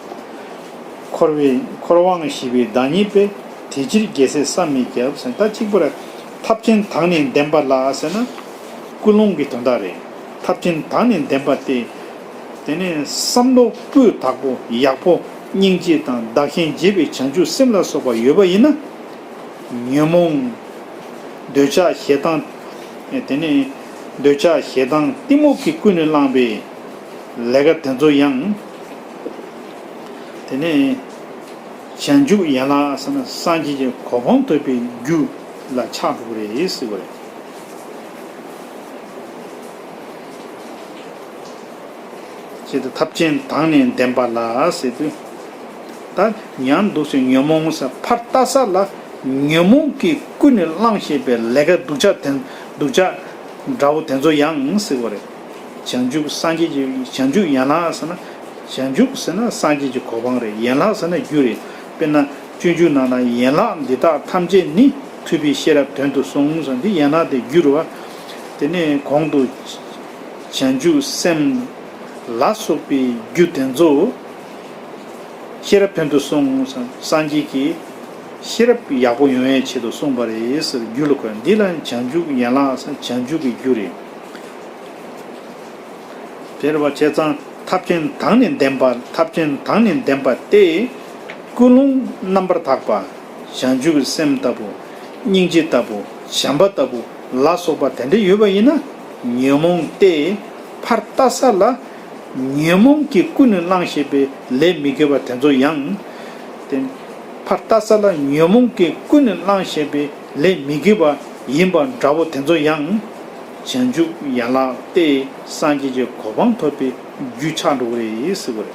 འཁོར་བའི་འཁོར་དབང་ཞི་བའི་བདག་ཉིད་པས། དེ་ཕྱིར་རྒྱལ་སྲས་བསམ་མི་ཁྱབ་ཟེར། ད་གཅིག་པུ་རེད། ཐབས་ཅན་དང་ནི་ལྡན་པ་ལ་ཟེར་ན། ཀུན་སློང་གི་དོན་དག་རེད། ཐབས་ཅན་དང་ནི་ལྡན་པ་སྟེ། དེ་ནས་བསམ་བློ་སྤུས་དག་པོ་ཡག་པོ་སྙིང་རྗེ་དང་བདག་གཞན་བརྗེ་བའི་བྱང་ཆུབ་སེམས་ལ་སོགས་པ་ཡོད་པ་ཡིན་ན། ཉོན་མོངས། འདོད་ཆགས་ཞེ་སྡང་། དེ་ནས་འདོད་ཆགས་ཞེ་སྡང་གཏི་མུག་གིས་ཀུན་ནས་བསླངས་པའི་ལས་ཀ་དེ་ཚོ་ཡང་། དེ་ནས་བྱང་ཆུབ་ཡན་ལག་ཟེར་ན་སངས་རྒྱས་ཀྱི་གོ་འཕང་ཐོབ་པའི་རྒྱུ་ལ་ཆགས་འགྲོ་གི་རེད་ཟེར་བ་རེད། ཅེས་དང་། ཐབས་ཅན་དང་ནི་ལྡན་པ་ལ་ཟེར་དུས། ད་ཡང་འདུག་སེ་ཉོན་མོངས་ཟེར་ཕར་ལྟ་ས་ལ་ཉོན་མོངས་ཀྱིས་ཀུན་ནས་བསླངས་བྱས་པའི་ལས་ཀ་སྡུག་ཅག་དེ་སྡུག་ཅག་འདྲ་བོ་དེ་ཚོ་ཡང་ཟེར་བ་རེད། བྱང་ཆུབ་སངས་རྒྱས་ཀྱི་བྱང་ཆུབ་ཡན་ལག་ཟེར་ན། བྱང་ཆུབ་ཟེར་ན་སངས་རྒྱས་ཀྱི་གོ་འཕང་རེད། ཡན་ལག་ཟེར་ན་རྒྱུ་རེད། དཔེར་ན། སྤྱོད་འཇུག་ནང་ན་ཡན་ལག་འདི་དག་ཐམས་ཅད་ནི་ཐུབ་པའི་ཤེས་རབ་དོན་དུ་གསུངས་ཟེར། འདི་ཡན་ལག་དེ་རྒྱུ་རེད་བ། དེ་ནས་གོང་དུ་བྱང་ཆུབ་སེམས་ལ་སོགས་པའི་རྒྱུ་དེ་ཚོ་ཤེས་རབ་དོན་དུ་གསུངས་ཟེར། སངས་རྒྱས་ཀྱིས་ཤེས་རབ་ཡག་པོ་ཡོང་བའི་ཆེད་དུ་གསུངས་པ་རེད་ཟེར། རྒྱུ་ལ་གོ་འདི་ལ་བྱང་ཆུབ་ཡན་ལག་ཟེར། བྱང་ཆུབ་ཀྱི་རྒྱུ་རེད། དེར་བ་བྱས་ཙང་ཐབས་ཅན་དང་ནི་ལྡན་པ། ཐབས་ཅན་དང་ནི་ལྡན་པ་སྟེ། ཀུན་སློང་རྣམ་པར་དག་པ། བྱང་ཆུབ་ཀྱི་སེམས་ལྟ་བུ། སྙིང་རྗེ་ལྟ་བུ། བྱམས་པ་ལྟ་བུ་ལ་སོགས་པ་དེ་འདྲ་ཡོད་པ་ཡིན་ན། ཉོན་མོངས་ཏེ། ཕར་ལྟ་ས་ལ། ཉོན་མོངས་ཀྱིས་ཀུན་ནས་བསླངས་བྱས་པའི་ལས་མི་དགེ་བ་དེ་ཚོ་ཡང་། དེ། ཕར་ལྟ་ས་ལ་ཉོན་མོངས་ཀྱིས་ཀུན་ནས་བསླངས་བྱས་པའི་ལས་མི་དགེ་བ་ཡིན་པ་འདྲ་བོ་དེ་ཚོ་ཡང་། བྱང་ཆུབ་ཡན་ལག་སྟེ་སངས་རྒྱས་ཀྱི་གོ་འཕང་ཐོབ་པའི་རྒྱུ་ཆགས་འགྲོ་གི་རེད་ཟེར་བ་རེད།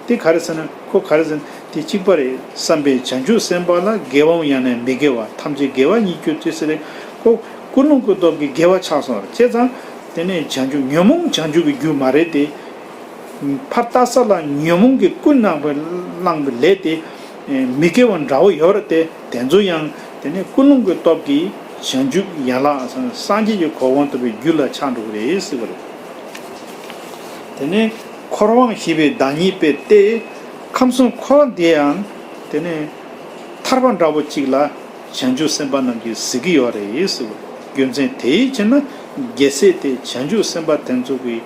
དེ་ག་རེ་ཟེར་ན། ཁོ་ག་རེ་ཟེར་ན་དེ་གཅིག་པ་རེད། བསམ་པས་བྱང་ཆུབ་སེམས་དཔའ་ལ། དགེ་བའམ་ཡང་ན་མི་དགེ་བ་ཐམས་ཅད་དགེ་བ་ཉིད་གྱུར་ཅིག་ཟེར་རེད། ཁོ་ཀུན་སློང་གི་སྟོབས་ཀྱིས་དགེ་བ་ཆགས་སོང་བ་རེད། བྱས་ཙང་དེ་ནས་བྱང་ཆུབ་ཉོན་མོངས་བྱང་ཆུབ་ཀྱི་རྒྱུ་མ་རེད་དེ། ཕར་ལྟ་ས་ལ་ཉོན་མོངས་ཀྱིས་ཀུན་ནས་བསླངས་པའི་ལས་དེ་མི་དགེ་བ་འདྲ་བོ་ཡོད་རེད་དེ། དེ་ཚོ་ཡང་དེ་ནས་ཀུན་སློང་གི་སྟོབས་ཀྱིས་བྱང་ཆུབ་ཡན་ལག་སངས་རྒྱས་ཀྱི་གོ་འཕང་ཐོབ་པའི་རྒྱུ་ལ་ཆགས་འགྲོ་གི་རེད་ཟེར་བ་རེད། དེ་ནས་འཁོར་དབང་ཞི་བའི་བདག་ཉིད་པས་ཏེ། ཁམས་གསུམ་འཁོར་བ་འདི་ཡང་དེ་ནས་ཐར་པ་འདྲ་བོ་གཅིག་ལ། བྱང་ཆུབ་སེམས་དཔའ་རྣམས་ཀྱིས་གཟིགས་ཀྱི་ཡོད་རེད་ཟེར་བ། རྒྱུ་མཚན་དེའི་ཕྱིར་ན་རྒྱལ་སྲས་དེ་བྱང་ཆུབ་སེམས་དཔའ་དེ་ཚོ་གི་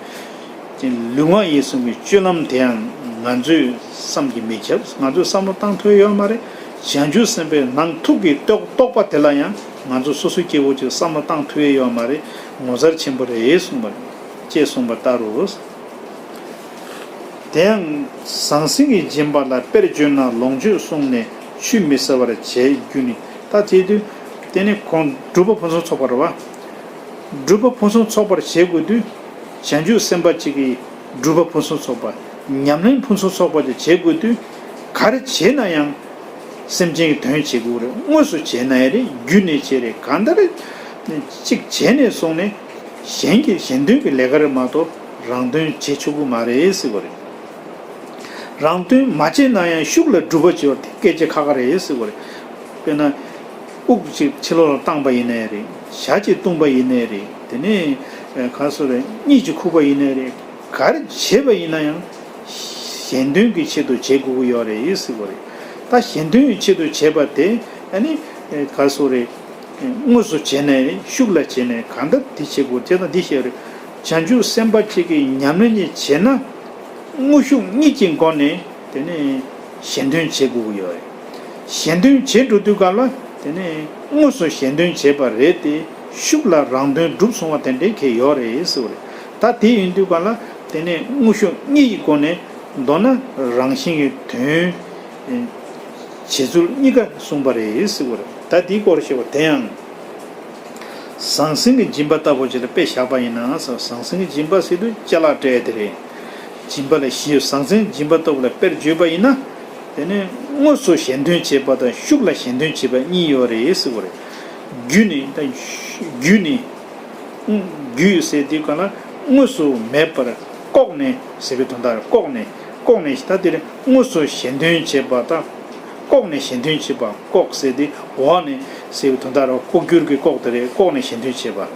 ལུས་ངག་ཡིད་གསུམ་གྱི་སྤྱོད་ལམ་དེའང་ང་ཚོས་བསམ་གྱིས་མི་ཁྱབ། ང་ཚོས་བསམ་བློ་བཏང་ཐུབ་ཡོད་མ་རེད། བྱང་ཆུབ་སེམས་དཔའི་ནང་ཐུག་གི་རྟོགས་རྟོགས་པ་དེ་ལ་ཡང་ང་ཚོ་སོ་སོའི་སྐྱེ་བོ་ཅིག་བསམ་བློ་བཏང་ཐུབ་ཡས་ཡོད་མ་རེད། ངོ་མཚར་ཆེན་པོ་རེད་གསུངས་པ་རེད། ཅེས་གསུངས་པ་ལྟར་རོ། དེ་ཡང་ཟང་ཟིང་གི་སྦྱིན་པ་ལ་དཔེར་བརྗོད་ན་ལོངས་སྤྱོད་བསྲུངས་ནས་ཆུད་མི་ཟ་བར་བྱེད་རྒྱུ་ནི། ད་དེ་དུས་དེ་ནི་ཁོང་སྒྲུབ་པ་ཕུན་སུམ་ཚོགས་པ་རེད་བ། སྒྲུབ་པ་ཕུན་སུམ་ཚོགས་པར་བྱེད་དགོས་དུས། བྱང་ཆུབ་སེམས་དཔའ་གཅིག་གིས་སྒྲུབ་པ་ཕུན་སུམ་ཚོགས་པ། ཉམས་ལེན་ཕུན་སུམ་ཚོགས་པ་དེ་བྱེད་དགོས་དུས། ག་རེ་བྱས་ན་ཡང་སེམས་ཅན་གྱི་དོན་བྱེད་དགོས་རེད། དངོས་སུ་བྱས་ན་ཡང་རེད། བརྒྱུད་ནས་བྱས་རེད། གང་ལྟར་གཅིག་བྱས་ནས་བཟུང་ནས་གཞན་གྱི་གཞན་དོན་གྱི་ལས་ཀ་རེད་མ་གཏོགས་རང་དོན་བྱེད་ཆོག་གི་མ་རེད་ཟེར་བ་རེད། རང་དོན་མ་བྱས་ན་ཡང་ཤུགས་ལ་སྒྲུབ་པ་བྱེད་པ་དེ་སྐད་ཆ་ཁ་ཁ་རེད་ཟེར་བ་རེད། དཔེར་ན། དབུགས་གཅིག་ཕྱི་ལོགས་ལ་བཏང་པ་ཡིན་ནའི་རེད། ཞག་གཅིག་བཏུང་པ་ཡིན་ནའི་རེད། དེ་ནས་ག་སོ་རེད། གཉིད་གཅིག་ཁུག་པ་ཡིན་ནའི་རེད། ག་རེ་བྱས་པ་ཡིན་ན་ཡང་གཞན་དོན་གྱི་ཆེད་དུ་བྱེད་དགོས་ཀྱི་ཡོད་རེད་ཟེར་བ་རེད། ད་གཞན་དོན་གྱི་ཆེད་དུ་བྱས་པ་དེ་ཨ་ནི་ག་སོ་རེད། དངོས་སུ་བྱས་ནའི་རེད། ཤུགས་ལ་བྱས་ནའི་གང་ལྟར་དེ་བྱེད་དགོས། བྱས་ཙང་འདི་བཤད་རེད། བྱང་ཆུབ་སེམས་དཔའ་གཅིག་གིས་ཉམས་ལེན་ཅིག་བྱས་ན། དངོས་ཤུགས་གཉིས་ཀྱི་སྒོ་ནས་དེ་ནས་གཞན་དོན་བྱེད་དགོས་ཀྱི་ཡོད་རེད། གཞན་དོན་བྱེད་འགྲོ་དུས་སྐབས་ལ་དེ་ནས་དངོས་སུ་གཞན་དོན་བྱེད་པ་རེད་དེ། ཤུགས་ལ་རང་དོན་སྒྲུབ་སོང་བ་དེ་འདྲའི་གལ་ཡོད་རེད་ཟེར་བ་རེད། ད་དེ་ཡིན་དུས་སྐབས་ལ་དེ་ནས་དངོས་ཤུགས་གཉིས་ཀྱི་སྒོ་ནས། མདོར་ན་རང་བཞིན་གྱི་དོན་བྱེད་ཚུལ་གཉིས་ཀ་གསུངས་པ་རེད་ཟེར་བ་རེད། ད་དེའི་སྐོར་བཤད་པ་དེ་ཡང་། ཟང་ཟིང་གི་སྦྱིན་པ་ལྟ་བུ་ཅིག་ལ་དཔེ་བཞག་པ་ཡིན་ན། ཟང་ཟིང་གི་སྦྱིན་པ་ཟེར་དུས་ཅ་ལག་སྤྲད་དེ་རེད། སྦྱིན་པ་ལ་བཞི་ཡོད། ཟང་ཟིང་སྦྱིན་པ་ལྟ་བུ་ལ་དཔེར་བརྗོད་པ་ཡིན་ན། དེ་ནི་དངོས་སུ་གཞན་དོན་བྱེད་པ་དང་ཤུགས་ལ་གཞན་དོན་བྱེད་པ་གཉིས་ཡོད་རེད་ཟེར་བ་རེད། རྒྱུ་ནི་ད་རྒྱུ་ནི། རྒྱུ་ཟེར་དུས་གང་ལ་དངོས་སུ་མེད་པར་ལྐོག་ནས་ཟེར་བའི་དོན་དག་རེད། ལྐོག་ནས། ལྐོག་ནས་ད་དེ་རེད། དངོས་སུ་གཞན་དོན་བྱེད་པ་དང་། ལྐོག་ནས་གཞན་དོན་བྱེད་པ། ལྐོག་ཟེར་དེ་འོག་ནས་ཟེར་བའི་དོན་དག་རེད། ལྐོག་གྱུར་གྱི་ལྐོག་དེ་རེད། ལྐོག་ནས་གཞན་དོན་བྱེད་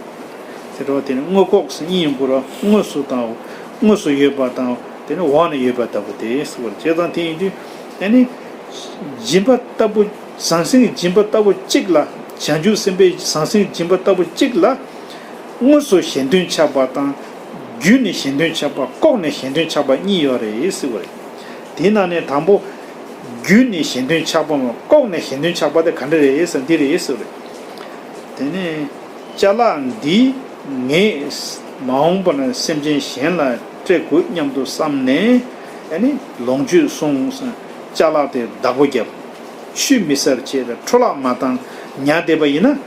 པ། དེ་འདྲ་བ་དེ་ནི་དངོས་ལྐོག་ཟེར་གཉིས་ཡོང་གི་རེད། དངོས་སུ་དང་། དངོས་སུ་ཡོད་པ་དང་། དེ་ནི་འོག་ནས་ཡོད་པ་ལྟ་བུ་དེ་ཟེར་བ་རེད། བྱས་ཙང་དེ་ཡིན་དུས་ཨ་ནི་སྦྱིན་པ་ལྟ་བུ། ཟང་ཟིང་གི་སྦྱིན་པ་ལྟ་བུ་གཅིག་ལ། བྱང་ཆུབ་སེམས་དཔའི་ཟང་ཟིང་གི་སྦྱིན་པ་ལྟ་བུ་གཅིག་ལ། དངོས་སུ་གཞན་དོན་ཆགས་པ་དང་། བརྒྱུད་ནས་གཞན་དོན་ཆགས་པ། ལྐོག་ནས་གཞན་དོན་ཆགས་པ་གཉིས་ཡོད་རེད་ཟེར་བ་རེད། དེའི་ནང་ནས་དང་པོ། བརྒྱུད་ནས་གཞན་དོན་ཆགས་པ་མ། ལྐོག་ནས་གཞན་དོན་ཆགས་པ་དེ་ག་འདྲ་རེད་ཟེར། འདི་རེད་ཟེར་བ་རེད། དེ་ནས་ཅ་ལག་འདི་ངས་མ་འོངས་པ་ན་སེམས་ཅན་གཞན་ལ་སྤྲད་དགོས་སྙམ་དུ་བསམས་ནས། ཨ་ནི་ལོངས་སྤྱོད་བསྲུང་། ཅ་ལག་དེ་བདག་པོ་བརྒྱབ། ཆུད་མི་ཟ་བྱས་ཏེ་འཕྲོ་བརླག་མ་བཏང་ཉར་བསྡད་པ་ཡིན་ན།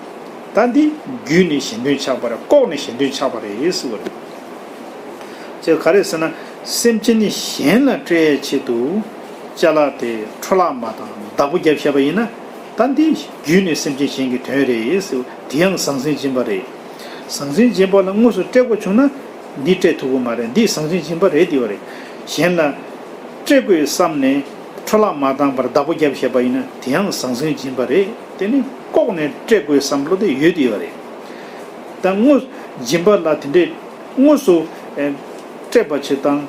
ད་འདི་བརྒྱུད་ནས་གཞན་དོན་ཆགས་པ་རེད། ལྐོག་ནས་གཞན་དོན་ཆགས་པ་རེད་ཟེར་བ་རེད། ཅེས་ག་རེ་ཟེར་ན། སེམས་ཅན་གཞན་ལ་སྤྲད་ཡའི་ཆེད་དུ་ཅ་ལག་དེ་འཕྲོ་བརླག་མ་བཏང་བདག་པོ་བརྒྱབ་བཞག་པ་ཡིན་ན། ད་འདི་བརྒྱུད་ནས་སེམས་ཅན་གཞན་གྱི་དོན་རེད་ཟེར་བ། དེ་ཡང་ཟང་ཟིང་སྦྱིན་པ་རེད། ཟང་ཟིང་སྦྱིན་པ་ལ་དངོས་སུ་སྤྲད་དགོས་བྱུང་ན། འདི་སྤྲད་ཐུབ་ཀྱི་མ་རེད། འདི་ཟང་ཟིང་སྦྱིན་པ་རེད། དེ་བ་རེད། གཞན་ལ་སྤྲད་དགོས་བསམ་ནས་འཕྲོ་བརླག་མ་བཏང་བར་བདག་པོ་བརྒྱབ་བཞག་པ་ཡིན་ན། དེ་ཡང་ཟང་ཟིང་སྦྱིན་པ་རེད། དེ་ནི་ལྐོག་ནས་སྤྲད་དགོས་བསམ་བློ་དེ་ཡོད་དེ་བ་རེད། ད་དངོས་སྦྱིན་པ་ལ་དེ་འདྲས་དངོས་སུ་ཨེ་སྤྲད་པ་ཆེ་དང་།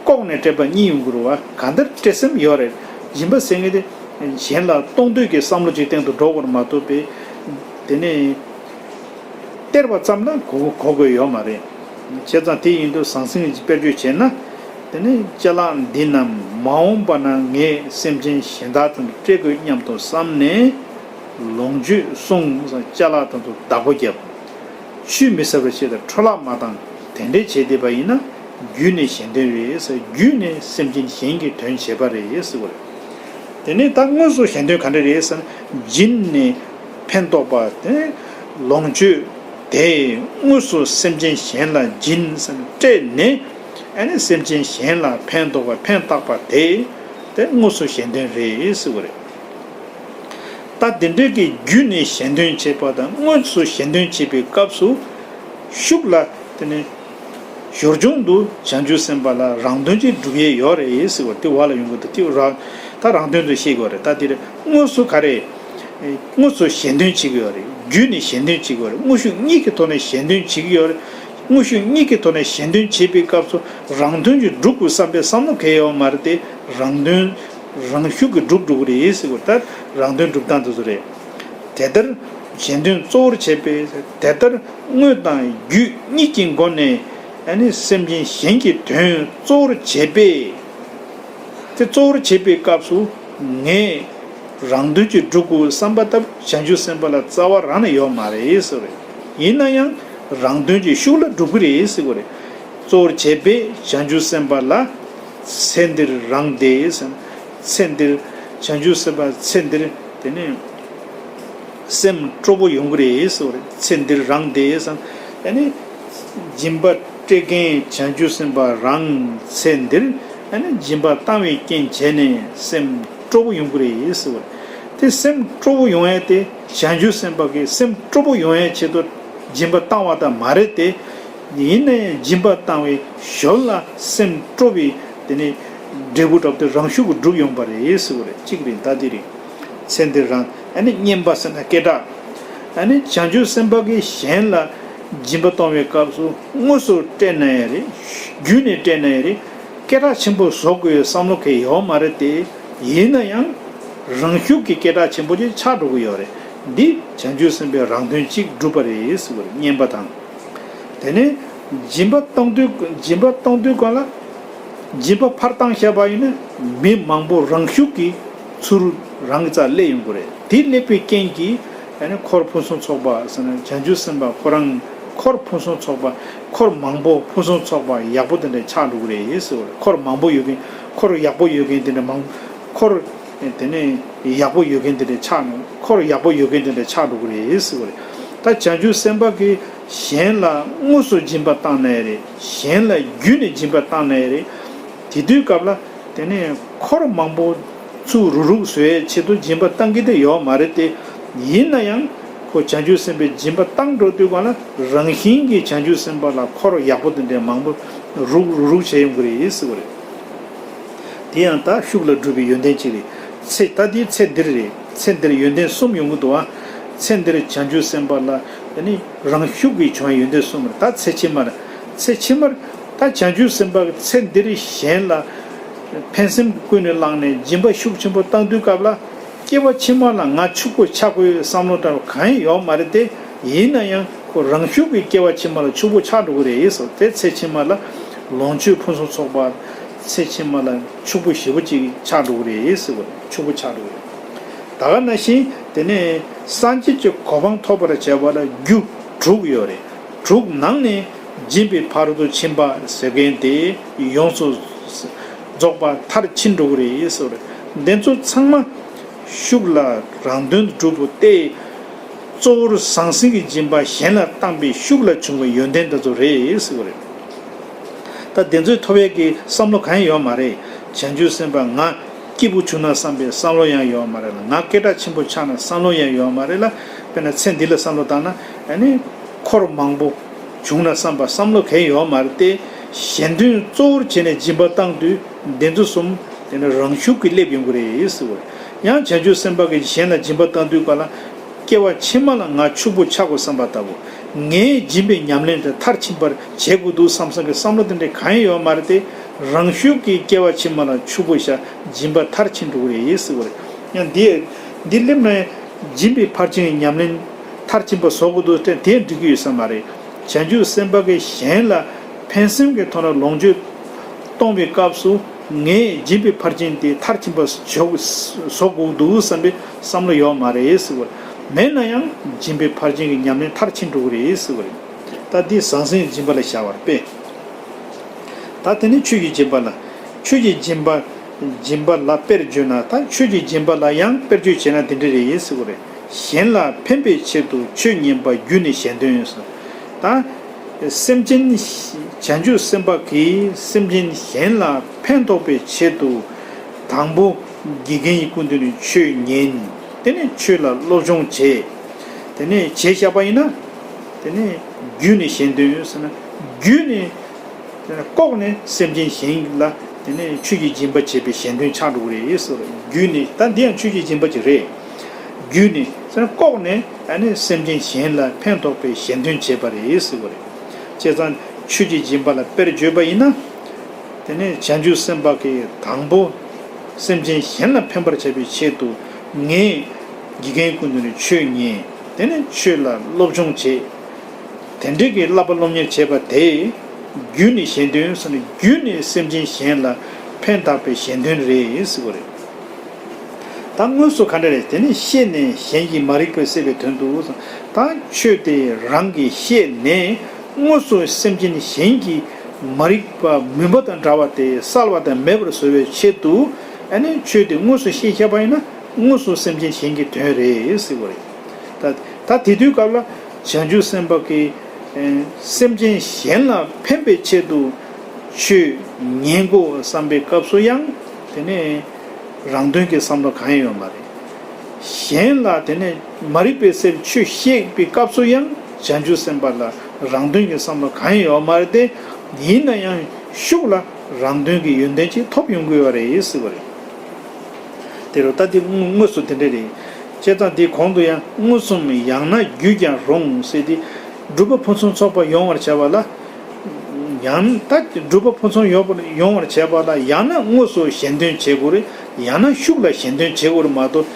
ལྐོག་ནས་སྤྲད་པ་གཉིས་ཡོང་གི་རེད་བ། གང་ལྟར་སྤྲད་སེམས་ཡོད་རེད། སྦྱིན་པ་ཟེར་མཁན་དེ་གཞན་ལ་གཏོང་འདོད་ཀྱི་བསམ་བློ་ཅིག་སྟེང་དུ་འགྲོ་དགོས་རེད་མ་གཏོགས་པའི། དེ་ནས་སྟེར་བ་ཙམ་ལ་གོ་གོ་དགོས་ཡོད་མ་རེད། བྱས་ཙང་དེ་ཡིན་དུས་ཟང་ཟིང་གི་དཔེར་བརྗོད་བྱས་ན། དེ་ནས་ཅ་ལག་འདི་རྣམས་མ་འོངས་པ་ན་ངས་སེམས་ཅན་གཞན་དག་ཚོ་ལ་སྤྲད་དགོས་སྙམ་དུ་བསམ་ནས་ལོངས་སྤྱོད་བསྲུང་། ཅ་ལག་དེ་ཚོ་བདག་པོ་བརྒྱབ། ཆུད་མི་ཟ་བར་བྱས་ཏེ་འཕྲོ་བརླག་མ་བཏང་། དེ་འདྲས་བྱས་བསྡད་པ་ཡིན་ན། བརྒྱུད་ནས་གཞན་དོན་རེད་ཟེར། བརྒྱུད་ནས་སེམས་ཅན་གཞན་གྱི་དོན་བྱེད་པ་རེད་ཟེར་བ་རེད། དེ་ནས་ད་དངོས་སུ་གཞན་དོན་ག་འདྲ་རེད་ཟེར་ན། སྦྱིན་ནས་ཕན་འདོགས་པ་དེ། ལོངས་སྤྱོད་དེ་དངོས་སུ་སེམས་ཅན་གཞན་ལ་སྦྱིན་ཟེར་ན་སྤྲད་ནས། ཨ་ནི་སེམས་ཅན་གཞན་ལ་ཕན་འདོགས་པ་ཕན་བཏགས་པ་དེ། དེ་དངོས་སུ་གཞན་དོན་རེད་ཟེར་བ་རེད། ད་དེ་འདྲའི་གི་བརྒྱུད་ནས་གཞན་དོན་བྱེད་པ་དང་དངོས་སུ་གཞན་དོན་བྱེད་པའི་སྐབས་སུ་ཤུགས་ལ་དེ་ནི་ཞོར་བྱུང་དུ་བྱང་ཆུབ་སེམས་དཔའ་ལ་རང་དོན་གྱི་སྒྲུབ་ཡས་ཡོད་རེད་ཟེར་བ་དེ་བ་ལ་ཡོང་གི་འདུག་དེ་རང་ད་རང་དོན་དུ་ཤེས་དགོས་རེད། ད་དེ་རེད། དངོས་སུ་ག་རེ། དངོས་སུ་གཞན་དོན་བྱེད་ཀྱི་ཡོད་རེད། བརྒྱུད་ནས་གཞན་དོན་བྱེད་ཀྱི་ཡོད་རེད། དངོས་ཤུགས་གཉིས་ཀྱི་ཐོག་ནས་གཞན་དོན་བྱེད་ཀྱི་ཡོད་རེད། དངོས་ཤུགས་གཉིས་ཀྱི་ཐོག་ནས་གཞན་དོན་བྱེད་པའི་སྐབས་སུ་རང་དོན་གྱི་སྒྲུབ་དགོས་བསམ་པའི་བསམ་བློ་གང་ཡང་ཡོད་མ་རེད་དེ། རང་དོན་རང་ཤུགས་ཀྱིས་སྒྲུབ་འགྲོ་གི་རེད་ཟེར་བ་ད་རང་དོན་སྒྲུབ་སྟངས་དེ་ཚོ་རེད། དེ་ལྟར་གཞན་དོན་གཙོ་བོར་བྱས་པས། དེ་ལྟར་དངོས་དང་བརྒྱུད་གཉིས་ཀྱི་སྒོ་ནས་ཨ་ནི་སེམས་ཅན་གཞན་གྱི་དོན་གཙོ་བོར་བྱས་པས། དེ་གཙོ་བོར་བྱེད་པའི་སྐབས་སུ་ངས་རང་དོན་གྱིས་སྒྲུབ་དགོས་བསམ་པ་ལྟར་བྱང་ཆུབ་སེམས་དཔའ་ལ་རྩ་བ་རང་ནས་ཡོད་མ་རེད་ཟེར་བ་རེད། ཡིན་ན་ཡང་རང་དོན་གྱི་ཤུགས་ལ་སྒྲུབ་ཀྱི་རེད་ཟེར་བ་རེད། གཙོ་བོར་བྱེད་པས་བྱང་ཆུབ་སེམས་དཔའ་ལ་ཚེ་འདིར་རངས་ཏེ་ཟེར། ཚེ་འདིར་བྱང་ཆུབ་སེམས་དཔའ་ཚེ་འདིར་དེ་ནས་སེམས་སྤྲོ་པོ་ཡོང་གི་རེད་ཟེར་བ་རེད། ཚེ་འདིར་རངས་ཏེ་ཟེར། ཨ་ནི་སྦྱིན་པ་སྤྲད་མཁན་བྱང་ཆུབ་སེམས་དཔའ་རང་ཚེ་འདིར་ཨ་ནི་སྦྱིན་པ་བཏང་བའི་རྐྱེན་བྱས་ནས་སེམས་སྤྲོ་པོ་ཡོང་གི་རེད་ཟེར་བ་རེད། དེ་སེམས་སྤྲོ་པོ་ཡོང་ཡས་དེ་བྱང་ཆུབ་སེམས་དཔའ་གིས་སེམས་སྤྲོ་པོ་ཡོང་ཡས་ཆེད་དུ་སྦྱིན་པ་བཏང་བ་དང་མ་རེད་དེ། ཡིན་ནའི་སྦྱིན་པ་བཏང་བའི་ཞོར་ལ་སེམས་སྤྲོ་བའི་དེ་ནི་འབྲས་བུ་གྲུབ་སྟེ་རང་ཤུགས་ཀྱིས་འགྲུབ་ཡོང་པ་རེད་ཟེར་བ་རེད། གཅིག་རེད། ད་དེ་རེད། ཚེ་འདིར་རང་ཨ་ནི་བསྙེན་པ་ཟེར་ན་སྐད་གྲགས། ཨ་ནི་བྱང་ཆུབ་སེམས་དཔའ་གིས་གཞན་ལ་སྦྱིན་པ་གཏོང་བའི་སྐབས་སུ་དངོས་སུ་སྤྲད་ན་ཡང་རེད། བརྒྱུད་ནས་སྤྲད་ན་ཡང་རེད། སྐད་གྲགས་ཆེན་པོ་བཟོ་དགོས་ཡོད་བསམ་བློ་གང་ཡང་ཡོད་མ་རེད་དེ། ཡིན་ན་ཡང་རང་ཤུགས་ཀྱིས་སྐད་གྲགས་ཆེན་པོ་ཅིག་ཆགས་འགྲོ་གི་ཡོད་རེད། འདི་བྱང་ཆུབ་སེམས་དཔའི་རང་དོན་གཅིག་སྒྲུབ་པ་རེད་ཟེར་བ་རེད། བསྙེན་པ་དང་། དེ་ནས་སྦྱིན་པ་གཏོང་དུས་སྦྱིན་པ་གཏོང་དུས་སྒང་ལ་སྦྱིན་པ་ཕར་བཏང་བཞག་པ་ཡིན་ན་མི་མང་པོ་རང་ཤུགས་ཀྱིས་ཚུར་རང་གི་རྩར་སླེབས་ཡོང་གི་རེད། དེ་སླེབས་པའི་རྐྱེན་གྱིས་ཨ་ནི་འཁོར་ཕུན་སུམ་ཚོགས་པ་ཟེར་ན་བྱང་ཆུབ་སེམས་དཔའ་ཁོ་རང་འཁོར་ཕུན་སུམ་ཚོགས་པ། འཁོར་མང་པོ་ཕུན་སུམ་ཚོགས་པ་ཡག་པོ་དེ་འདྲ་ཆགས་འགྲོ་གི་རེད་ཟེར་བ་རེད། འཁོར་མང་པོ་ཡོད་མཁན། འཁོར་ཡག་པོ་ཡོད་མཁན་དེ་འདྲ་མང་། འཁོར་དེ་ནས་ཡག་པོ་ཡོད་མཁན་དེ་འདྲ་ཆགས་ནས། འཁོར་ཡག་པོ་ཡོད་མཁན་དེ་འདྲ་ཆགས་འགྲོ་གི་རེད་ཟེར་བ་རེད། ད་བྱང་ཆུབ་སེམས་དཔའ་གིས་གཞན་ལ་དངོས་སུ་སྦྱིན་པ་བཏང་ན་ཡང་རེད། གཞན་ལ་བརྒྱུད་ནས་སྦྱིན་པ་བཏང་ན་ཡང་རེད། དེ་དུས་སྐབས་ལ་དེ་ནས་འཁོར་མང་པོ་ཚུར་རུག་རུག་བཟོ་ཡའི་ཆེད་དུ་སྦྱིན་པ་བཏང་གི་དེ་ཡོད་མ་རེད་དེ། ཡིན་ན་ཡང་ཁོ་བྱང་ཆུབ་སེམས་དཔའི་སྦྱིན་པ་བཏང་འགྲོ་དུས་སྒང་ལ་རང་བཞིན་གྱིས་བྱང་ཆུབ་སེམས་དཔའ་ལ་འཁོར་ཡག་པོ་དེ་འདྲའི་མང་པོ་རུག་རུག་བྱས་ཡོང་གི་རེད་ཟེར་བ་རེད། དེ་ཡང་ད་ཤུགས་ལ་སྒྲུབ་པའི་ཡོན་ཏན་གཅིག་རེད། ཚེ་ད་འདི་ཚེ་འདིར་རེད། ཚེ་འདིར་ཡོན་ཏན་གསུམ་ཡོང་གི་འདུག་ཨ། ཚེ་འདིར་བྱང་ཆུབ་སེམས་དཔའ་ལ་ཨ་ནི་རང་ཤུགས་ཀྱིས་བྱུང་བའི་ཡོན་ཏན་གསུམ་རེད། ད་ཚེ་ཕྱི་མར། ཚེ་ཕྱི་མར་ད་བྱང་ཆུབ་སེམས་དཔའ་གིས་ཚེ་འདིར་གཞན་ལ་ཕན་སེམས་ཀྱིས་ཀུན་ནས་བསླངས་ནས་སྦྱིན་པ་ཤུགས་ཆེན་པོ་བཏང་དུས་སྐབས་ལ། སྐྱེ་བ་ཕྱི་མ་ལ་ང་ཕྱུག་པོ་ཆགས་དགོས་བསམ་བློ་དང་གང་ཡང་ཡོད་མ་རེད་དེ། ཡིན་ན་ཡང་ཁོ་རང་ཤུགས་ཀྱིས་སྐྱེ་བ་ཕྱི་མ་ལ་ཕྱུག་པོ་ཆགས་འགྲོ་གི་རེད་ཟེར། དེ་ཚེ་ཕྱི་མ་ལ་ལོངས་སྤྱོད་ཕུན་སུམ་ཚོགས་པ། ཚེ་ཕྱི་མ་ལ་ཕྱུག་པོ་ཞེ་པོ་ཅིག་ཆགས་འགྲོ་གི་རེད་ཟེར་བ་རེད། ཕྱུག་པོ་ཆགས་འགྲོ་གི་རེད། ད་ག་ནང་བཞིན་དེ་ནས་སངས་རྒྱས་ཀྱི་གོ་འཕང་ཐོབ་པར་བྱ་བ་ལ་རྒྱུ་དྲུག་ཡོད་རེད། དྲུག་ནང་ནས་སྦྱིན་པའི་ཕ་རོལ་ཏུ་ཕྱིན་པ་ཟེར་མཁན་དེ་ཡོངས་སུ་རྫོགས་པ་མཐར་ཕྱིན་འགྲོ་གི་རེད་ཟེར་བ་རེད། འདི་ཚོ་ཚང་མ་ཤུགས་ལ་རང་དོན་སྒྲུབ་པོ་སྟེ། གཙོ་བོར་ཟང་ཟིང་གི་སྦྱིན་པ་གཞན་ལ་བཏང་པའི་ཤུགས་ལ་བྱུང་བའི་ཡོན་ཏན་དེ་ཚོ་རེད་ཟེར་བ་རེད། ད་དེ་ཚོའི་ཐོབ་ཡས་ཀྱི་བསམ་བློ་གང་ཡང་ཡོད་མ་རེད། བྱང་ཆུབ་སེམས་དཔའ་ང་སྐྱིད་པོ་བྱུང་ན་བསམ་པའི་བསམ་བློ་ཡང་ཡོད་མ་རེད་ལ། ང་སྐད་གྲགས་ཆེན་པོ་ཆགས་ན་བསམ་བློ་ཡང་ཡོད་མ་རེད་ལ། དཔེར་ན་ཚེ་འདི་ལ་བསམ་བློ་བཏང་ན་ཨ་ནི་འཁོར་མང་པོ་བྱུང་ན་བསམ་པ་བསམ་བློ་གང་ཡང་ཡོད་མ་རེད་དེ། གཞན་དོན་གཙོ་བོར་བྱས་ནས་སྦྱིན་པ་བཏང་དུས་འདི་ཚོ་གསུམ་དེ་ནི་རང་ཤུགས་ཀྱིས་སླེབས་ཡོང་གི་རེད་ཟེར་བ་རེད། ཡང་བྱང་ཆུབ་སེམས་དཔའ་གིས་གཞན་ལ་སྦྱིན་པ་བཏང་དུས་སྐབས་ལ། སྐྱེ་བ་ཕྱི་མ་ལ་ང་ཕྱུག་པོ་ཆགས་དགོས་བསམ་པ་ལྟ་བུ། ངས་སྦྱིན་པའི་ཉམས་ལེན་དེ་མཐར་ཕྱིན་པར་བྱེད་དགོས་འདུག་བསམ་བསམ་གྱི་བསམ་བློ་དེ་འདྲ་གང་ཡང་ཡོད་མ་རེད་དེ། རང་ཤུགས་ཀྱིས་སྐྱེ་བ་ཕྱི་མ་ལ་ཕྱུག་པོ་ཤ་སྦྱིན་པ་མཐར་ཕྱིན་འགྲོ་གི་རེད་ཟེར་བ་རེད། ཡང་འདི་འདི་སླེབས་ན་སྦྱིན་པའི་ཕར་ཕྱིན་གྱི་ཉམས་ལེན་མཐར་ཕྱིན་པ་བཟོ་དགོས་འདུག་དེ་དེ་འགྲིག་གི་ཡོད་ས་མ་རེད། བྱང་ཆུབ་སེམས་དཔའ་གིས་གཞན་ལ་ཕན་སེམས་ཀྱི་ཐོག་ནས་ལོངས་སྤྱོད་གཏོང་བའི་སྐབས་སུ་ངས་སྦྱིན་པའི་ཕར་ཕྱིན་དེ་མཐར་ཕྱིན་པ་བཟོ་དགོས་འདུག་བསམ་པའི་བསམ་བློ་ཡོད་མ་རེད་ཟེར་བ། མེད་ན་ཡང་སྦྱིན་པའི་ཕར་ཕྱིན་གྱི་ཉམས་ལེན་མཐར་ཕྱིན་འགྲོ་གི་རེད་ཟེར་བ་རེད། ད་འདི་ཟང་ཟིང་སྦྱིན་པ་ལ་བཞག་པར་དཔེ། ད་དེ་ནས་ཆོས་ཀྱི་སྦྱིན་པ་ལ། ཆོས་ཀྱི་སྦྱིན་པ། སྦྱིན་པ་ལ་དཔེར་བརྗོད་ན། ད་ཆོས་ཀྱི་སྦྱིན་པ་ལ་ཡང་དཔེར་བརྗོད་བྱས་ན་འདི་འདྲ་རེད་ཟེར་བ་རེད། གཞན་ལ་ཕན་པའི་ཆེད་དུ་ཆོས་ཉན་པ་བརྒྱུད་ནས་གཞན་དོན་ཟེར། ད་སེམས་ཅན་བྱང་ཆུབ་སེམས་དཔའ་གིས་སེམས་ཅན་གཞན་ལ་ཕན་ཐོགས་པའི་ཆེད་དུ་དང་པོ་དགེ་རྒན་གྱི་སྐུ་མདུན་ནས་ཆོས་ཉན། དེ་ནས་ཆོས་ལ་སློབ་སྦྱོང་བྱས། དེ་ནས་བྱས་བཞག་པ་ཡིན་ན། དེ་ནས་བརྒྱུད་ནས་གཞན་དོན་ཟེར་ན། བརྒྱུད་ནས། དེ་ནས་ལྐོག་ནས་སེམས་ཅན་གཞན་ལ་དེ་ནས་ཆོས་ཀྱི་སྦྱིན་པ་བྱེད་པའི་གཞན་དོན་ཆགས་འགྲོ་གི་རེད་ཟེར་བ་རེད། བརྒྱུད་ནས། ད་འདི་ཡང་ཆོས་ཀྱི་སྦྱིན་པ་ཅིག་རེད། བརྒྱུད་ནས་ཟེར་ན་ལྐོག་ནས་ཨ་ནི་སེམས་ཅན་གཞན་ལ་ཕན་ཐོགས་པའི་གཞན་དོན་བྱེད་པ་རེད་ཟེར་བ་རེད། བྱས་ཙང་ཆོས་ཀྱི་སྦྱིན་པ་ལ་དཔེར་བརྗོད་པ་ཡིན་ན། དེ་ནས་བྱང་ཆུབ་སེམས་དཔའ་གིས་དང་པོ་སེམས་ཅན་གཞན་ལ་ཕན་པར་བྱ་བའི་ཆེད་དུ་ངས་ དགེ་རྒན་སྐུ་མདུན་ནས་ཆོས་ཉན། དེ་ནས་ཆོས་ལ་སློབ་སྦྱོང་བྱེད། དེ་འདྲའི་གི་བསླབ་པ་སློབ་གཉེར་བྱས་པ་དེ། རྒྱུད་ནས་གཞན་དོན་ཟེར་ནས་རྒྱུད་ནས་སེམས་ཅན་གཞན་ལ་ཕན་བཏགས་པའི་གཞན་དོན་རེད་ཟེར་བ་རེད། ད་དངོས་སུ་ག་འདྲ་རེད། དེ་ནས་ཤེས་ནས་གཞན་གྱི་མ་རིག་པ་སེལ་བའི་དོན་དུ། ད་ཆོས་དེ་རང་གིས་ཤེས་ནས་དངོས་སུ་སེམས་ཅན་གཞན་གྱི་མ་རིག་པ་མུན་པ་དང་འདྲ་བ་དེ་བསལ་བ་དང་མེད་པར་བཟོ་བའི་ཆེད་དུ། ཨ་ནི་ཆོས་དེ་དངོས་སུ་ཤེས་བཞག་པ་ཡིན་ན། དངོས་སུ་སེམས་ཅན་གཞན་གྱི་དོན་རེད་ཟེར་བ་རེད། ད་ད་དེ་དུས་སྐབས་ལ་བྱང་ཆུབ་སེམས་དཔའ་གིས་ཨེ་སེམས་ཅན་གཞན་ལ་ཕན་པའི་ཆེད་དུ་ཆོས་ཉན་དགོས་བསམ་པའི་སྐབས་སུ་ཡང་། དེ་ནས་རང་དོན་གྱི་བསམ་བློ་གང་ཡང་ཡོད་མ་རེད། གཞན་ལ་དེ་ནས་མ་རིག་པའི་སེལ་ཆོས་བཤད་པའི་སྐབས་སུ་ཡང་བྱང་ཆུབ་སེམས་དཔའ་ལ་རང་དོན་གྱི་བསམ་བློ་གང་ཡང་ཡོད་མ་རེད་དེ། ཡིན་ན་ཡང་ཤུགས་ལ་རང་དོན་གྱི་ཡོན་ཏན་ཅིག་ཐོབ་ཡོང་གི་ཡོད་རེད་ཟེར་བ་རེད། དེ་རུ་ད་དེ་དངོས་དངོས་སུ་དེ་འདྲ་རེད། བྱས་ཙང་དེ་གོང་དུ་ཡང་མངོན་སུམ་ཡང་ན་བརྒྱུད་ཀྱང་རུང་ཟེར་ཏེ། སྒྲུབ་པ་ཕུན་སུམ་ཚོགས་པ་ཡོང་བར་བྱ་བ་ལ། ཡང་ད་སྒྲུབ་པ་ཕུན་སུམ་ཡོང་བར་ཡོང་བར་བྱ་བ་ལ་ཡང་ན་དངོས་སུ་གཞན་དོན་བྱེད་དགོས་རེད། ཡང་ན་ཤུགས་ལ་གཞན་དོན་བྱེད་དགོས་རེད་མ་གཏོགས།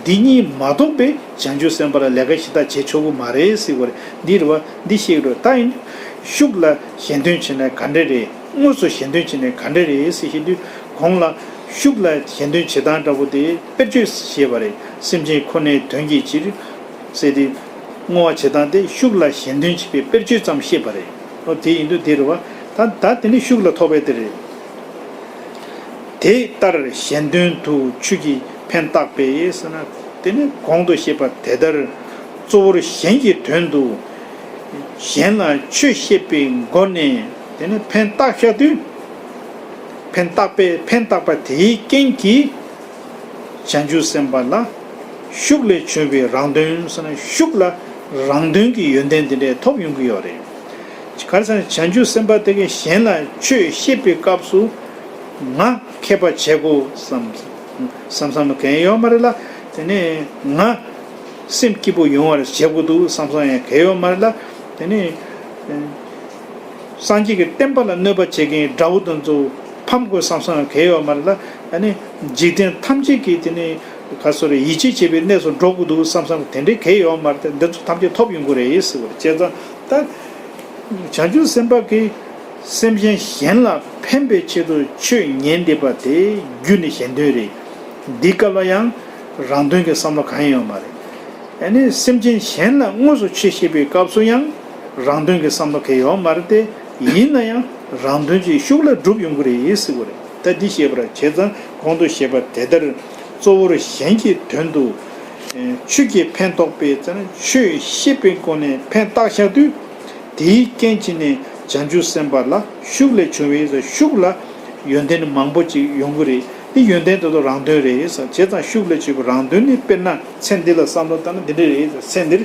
འདི་གཉིས་མ་གཏོགས་པའི་བྱང་ཆུབ་སེམས་དཔའ་ལ་ལས་ཀ་ཞིག་ད་བྱེད་ཆོག་གི་མ་རེད་ཟེར་བ་རེད། འདི་རེད་བ། འདི་ཤེས་ཀྱི་རེད། ད་ཡིན་ཤུགས་ལ་གཞན་དོན་བྱེད་ན་ག་འདྲ་རེད། དངོས་སུ་གཞན་དོན་བྱེད་ན་ག་འདྲ་རེད་ཟེར་བཤད་དུས། གོང་ལ་ཤུགས་ལ་གཞན་དོན་བྱེད་སྟངས་འདྲ་པོ་དེ་དཔེར་བརྗོད་བཤད་པ་རེད། སེམས་ཅན་ཁོ་ནའི་དོན་གྱི་ཕྱིར་ཟེར་ཏེ། བསྔོ་བ་བྱེད་སྟངས་དེ་ཤུགས་ལ་གཞན་དོན་བྱེད་པའི་དཔེར་བརྗོད་ཙམ་བཤད་པ་རེད། ཨོ་དེ་ཡིན་དུས་དེ་རེད་བ། ད་ད་དེ་ནི་ཤུགས་ལ་ཐོགས་པའི་དེ་རེད། དེ་ལྟར་གཞན་དོན་དུ་ཆོས་ཀྱིས་ཕན་བཏགས་པས་ཟེར་ན། དེ་ནི་གོང་དུ་བཤད་པ་དེ་ལྟར་གཙོ་བོར་གཞན་གྱི་དོན་དུ་གཞན་ལ་ཆོས་བཤད་པའི་སྒོ་ནས་དེ་ནི་ཕན་བཏགས་བཞག་དུས། ཕན་བཏགས་པས་ཕན་བཏགས་པ་དེའི་རྐྱེན་གྱིས་བྱང་ཆུབ་སེམས་དཔའ་ལ་ཤུགས་ལས་བྱུང་བའི་རང་དོན་ཟེར་ན། ཤུགས་ལ་རང་དོན་གྱི་ཡོན་ཏན་དེ་འདྲས་ཐོབ་ཡོང་གི་ཡོད་རེད། ག་རེ་ཟེར་ན། བྱང་ཆུབ་སེམས་དཔའ་དེ་གིས་གཞན་ལ་ཆོས་བཤད་པའི་སྐབས་སུ། ང་མཁས་པ་བྱེད་དགོས་བསམ་བསམ་བསམ་གང་ཡང་ཡོད་མ་རེད་ལ། དེ་ནས་ང་སེམས་སྐྱིད་པོ་ཡོང་བར་བྱེད་དགོས་འདུག་བསམ་བསམ་ཡང་གང་ཡང་ཡོད་མ་རེད་ལ། དེ་ནས་སངས་རྒྱས་ཀྱི་བསྟན་པ་ལ་གནོད་པ་བྱེད་མཁན་དགྲ་བོ་དེ་ཚོ་ཕམ་དགོས་བསམ་བསམ་ཡང་གང་ཡང་ཡོད་མ་རེད་ལ། ཨ་ནི་འཇིག་རྟེན་ཐམས་ཅད་ཀྱིས་དེ་ནས་ག་སོ་རེ་ཡིད་ཆེས་བྱེད་པའི་གནས་སུ་འགྲོ་དགོས་འདུག་བསམ་བསམ་དེ་འདྲའི་གང་ཡང་ཡོད་མ་རེད་དེ། འདི་ཚོ་ཐམས་ཅད་ཐོབ་ཡོང་གི་རེད་ཟེར་བ་རེད། བྱས་ཙང་ད། བྱང་ཆུབ་སེམས་དཔའ་གིས་སེམས་ཅན་གཞན་ལ་ཕན་པའི་ཆེད་དུ་ཆོས་ཉན་བསྡད་པ་དེ་རྒྱུ་ནི་གཞན་དོན་རེད། འདི་སྐབས་ལ་ཡང་རང་དོན་གྱི་བསམ་བློ་གང་ཡང་ཡོད་མ་རེད། ཨ་ནི་སེམས་ཅན་གཞན་ལ་དངོས་སུ་ཆོས་བཤད་པའི་སྐབས་སུ་ཡང་རང་དོན་གྱི་བསམ་བློ་གང་ཡང་ཡོད་མ་རེད་དེ། ཡིན་ན་ཡང་རང་དོན་གྱི་ཤུགས་ལ་འགྲུབ་ཡོང་གི་རེད་ཟེར་བ་རེད། ད་འདི་བཤད་པར་བྱས་ཙང་གོང་དུ་བཤད་པ་དེ་ལྟར་གཙོ་བོར་གཞན་གྱི་དོན་དུ་ཆོས་ཀྱིས་ཕན་ཐོགས་པའི་ཚེ་ན། ཆོས་བཤད་པའི་སྒོ་ནས་ཕན་བཏགས་བཞག་དུས། དེའི་རྐྱེན་གྱིས་ནི་བྱང་ཆུབ་སེམས་དཔའ་ལ་ཤུགས་ལས་བྱུང་བའི་ཟེར། ཤུགས་ལ་ཡོན་ཏན་མང་པོ་ཅིག་ཡོང་གི་རེད། དེ་ཡོན་ཏན་དེ་ཚོ་རང་དོན་རེད་ཟེར། བྱས་ཙང་ཤུགས་ལས་བྱུང་བའི་རང་དོན་ནི། དཔེར་ན་ཚེ་འདི་ལ་བསམ་བློ་བཏང་ན་འདི་འདྲ་རེད་ཟེར། ཚེ་འདིར་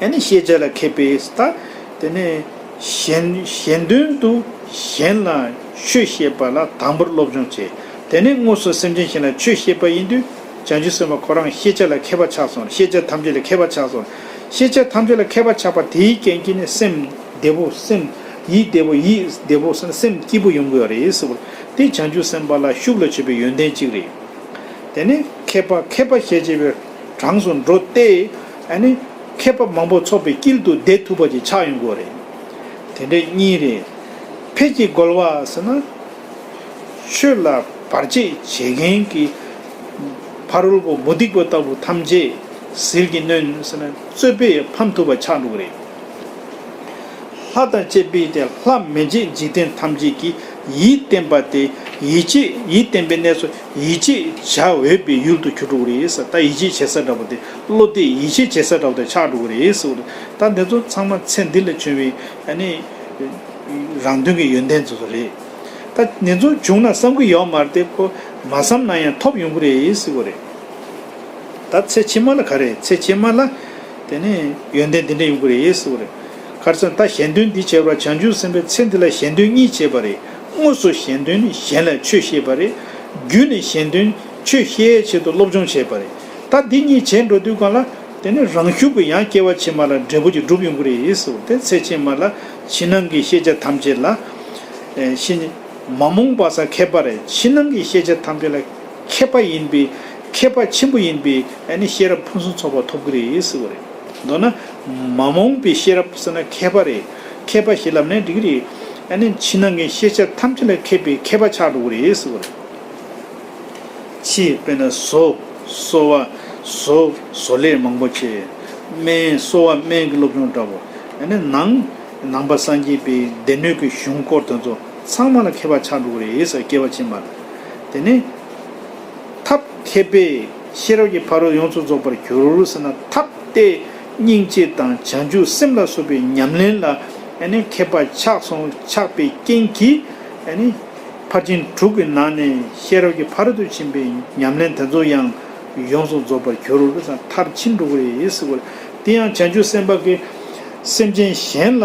ཨ་ནི་ཤེས་བྱ་ལ་མཁས་པས་ད། དེ་ནས་གཞན་གཞན་དོན་དུ་གཞན་ལ་ཆོས་བཤད་པ་ལ་དང་པོར་སློབ་སྦྱོང་བྱེད། དེ་ནས་དངོས་སུ་སེམས་ཅན་གཞན་ལ་ཆོས་བཤད་པ་ཡིན་དུས། བྱང་ཆུབ་སེམས་དཔའ་ཁོ་རང་ཤེས་བྱ་ལ་མཁས་པ་ཆགས་སོང་། ཤེས་བྱ་ཐམས་ཅད་ལ་མཁས་པ་ཆགས་སོང་། ཤེས་བྱ་ཐམས་ཅད་ལ་མཁས་པ་ཆགས་པ་དེའི་རྐྱེན་གྱིས་ནི་སེམས་བདེ་པོ། སེམས་ཡིད་བདེ་པོ། ཡིད་བདེ་པོ་ཟེར་ན་སེམས་སྐྱིད་པོ་ཡོང་གི་ཡོད་རེད་ཟེར་བ། དེ་བྱང་ཆུབ་སེམས་དཔའ་ལ་ཤུགས་ལ་བྱེད་པའི་ཡོན་ཏན་གཅིག་རེད། དེ་ནས་མཁས་པ་མཁས་པ་ཞེས་བྱ་བའི་གྲངས་སུ་འགྲོ་སྟེ། ཨ་ནི་མཁས་པ་མང་པོ་ཚོགས་པའི་དཀྱིལ་དུ་བསྡད་ཐུབ་པ་ཅིག་ཆགས་ཡོང་གི་ཡོད་རེད། དེ་འདྲ་གཉིས་རེད། ཕས་ཀྱི་རྒོལ་བ་ཟེར་ན། ཆོས་ལ་བར་ཆད་བྱེད་མཁན་གྱི་ཕ་རོལ་པོ་མུ་སྟེགས་པ་ལྟ་བུ་ཐམས་ཅད་ཟིལ་གྱིས་གནོན་ཟེར་ན། རྩོད་པས་ཕམ་ཐུབ་པ་ཆགས་འགྲོ་གི་རེད། ལྷ་དང་བཅས་པའི་དེ་ལྷ་མི་བརྗེད་འཇིག་རྟེན་ཐམས་ཅད་ཀྱི་ཡིད་བརྟན་པ་དེ། ཡིད་ཆེས། ཡིད་བརྟན་པའི་གནས་སུ་ཡིད་ཆེས་བྱ་འོས་པའི་ཡུལ་དུ་གྱུར་འགྲོ་གི་རེད་ཟེར། ད་ཡིད་ཆེས་བྱེད་ས་འདྲ་པོ་དེ། བློ་གཏད་ཡིད་ཆེས་བྱེད་ས་འདྲ་པོ་དེ་ཆགས་འགྲོ་གི་རེད་ཟེར་བ་རེད། ད་འདི་ཚོ་ཚང་མ་ཚེ་འདི་ལ་བྱུང་བའི་ཨ་ནི་རང་དོན་གྱི་ཡོན་ཏན་ཚོ་རེད། ད་འདི་ཚོ་བྱུང་ན་བསམ་གྱི་ཡོད་མ་རེད་དེ། ཁོ་མ་བསམ་ན་ཡང་ཐོབ་ཡོང་གི་རེད་ཟེར་བ་རེད། ད་ཚེ་ཕྱི་མ་ལ་ག་རེ། ཚེ་ཕྱི་མ་ལ་དེ་ནས་ཡོན་ཏན་འདི་འདྲ་ཡོང་གི་རེད་ཟེར་བ་རེད། ག་རེ་ཟེར་ན། ད་གཞན་དོན་འདི་བྱས་པ། བྱང་ཆུབ་སེམས་དཔས་ཚེ་འདི་ལ་གཞན་དོན་གཉིས་བྱས་པ་རེད། དངོས་སུ་གཞན་དོན་ནི་གཞན་ལ་ཆོས་བཤད་པ་རེད། རྒྱུད་ནས་གཞན་དོན་ཆོས་བཤད་ཡའི་ཆེད་དུ་སློབ་སྦྱོང་བྱས་པ་རེད། ད་འདི་གཉིས་བྱས་འགྲོ་དུས་སྒང་ལ། དེ་ནས་རང་ཤུགས་ཀྱིས་ཡང་སྐྱེ་བ་ཕྱི་མ་ལ་འབྲས་བུ་ཅིག་འགྲུབ་ཡོང་གི་རེད་ཟེར་བ། དེ་ཚེ་ཕྱི་མ་ལ་ཕྱི་ནང་གི་ཤེས་བྱ་ཐམས་ཅད་ལ། ཨེ་ཤེས། མ་རྨོངས་པ་ས་མཁས་པ་རེད། ཕྱི་ནང་གི་ཤེས་བྱ་ཐམས་ཅད་ལ་མཁས་པ་ཡིན་པའི་ མཁས་པ་ཆེན་པོ་ཡིན་པའི་ཨ་ནི་ཤེས་རབ་ཕུན་སུམ་ཚོགས་པ་ཐོབ་ཀྱི་རེད་ཟེར་བ་རེད། མདོར་ན་མ་རྨོངས་པའི་ཤེས་རབ་ཟེར་ན་མཁས་པ་རེད། མཁས་པ་ཞིག་ལབ་ནའི་འགྲིག་གི་རེད། ཨ་ནི་ཕྱི་ནང་གི་ཤེས་བྱ་ཐམས་ཅད་ལ་མཁས་པའི་མཁས་པ་ཆགས་འགྲོ་གི་རེད་ཟེར་བ་རེད། ཕྱི་དཔེར་ན་བཟོ། གསོ་བ། བཟོ། བཟོ་ལས་མང་པོ་བྱས། སྨན། གསོ་བ། སྨན་གྱི་སློབ་སྦྱོང་འདྲ་བོ། ཨ་ནི་ནང་། ནང་པ་སངས་རྒྱས་པའི་སྡེ་སྣོད་ཀྱི་གཞུང་སྐོར་དེ་ཚོ་ཚང་མ་ལ་མཁས་པ་ཆགས་འགྲོ་གི་རེད་ཟེར། སྐྱེ་བ་ཕྱི་མ་ལ། དེ་ནས། ཐབས་མཁས་པས་ཤེས་རབ་ཀྱི་ཕ་རོལ་ཡོངས་སུ་རྫོགས་པར་འགྱུར་ཟེར་ན། ཐབས་དེ་སྙིང་རྗེ་དང་བྱང་ཆུབ་སེམས་ལ་སོགས་པའི་ཉམས་ལེན་ལ་ཨ་ནི་མཁས་པ་ཆགས་སོང་། ཆགས་པའི་རྐྱེན་གྱིས་ཨ་ནི་ཕར་ཕྱིན་དྲུག་གི་ནང་ནས་ཤེས་རབ་ཀྱི་ཕ་རོལ་ཏུ་ཕྱིན་པའི་ཉམས་ལེན་དེ་ཚོ་ཡང་ཡོངས་སུ་རྫོགས་པར་འགྱུར་ཟེར། མཐར་ཕྱིན་འགྲོ་གི་རེད་ཟེར་བ་རེད། དེ་ཡང་བྱང་ཆུབ་སེམས་དཔའ་གིས་སེམས་ཅན་གཞན་ལ་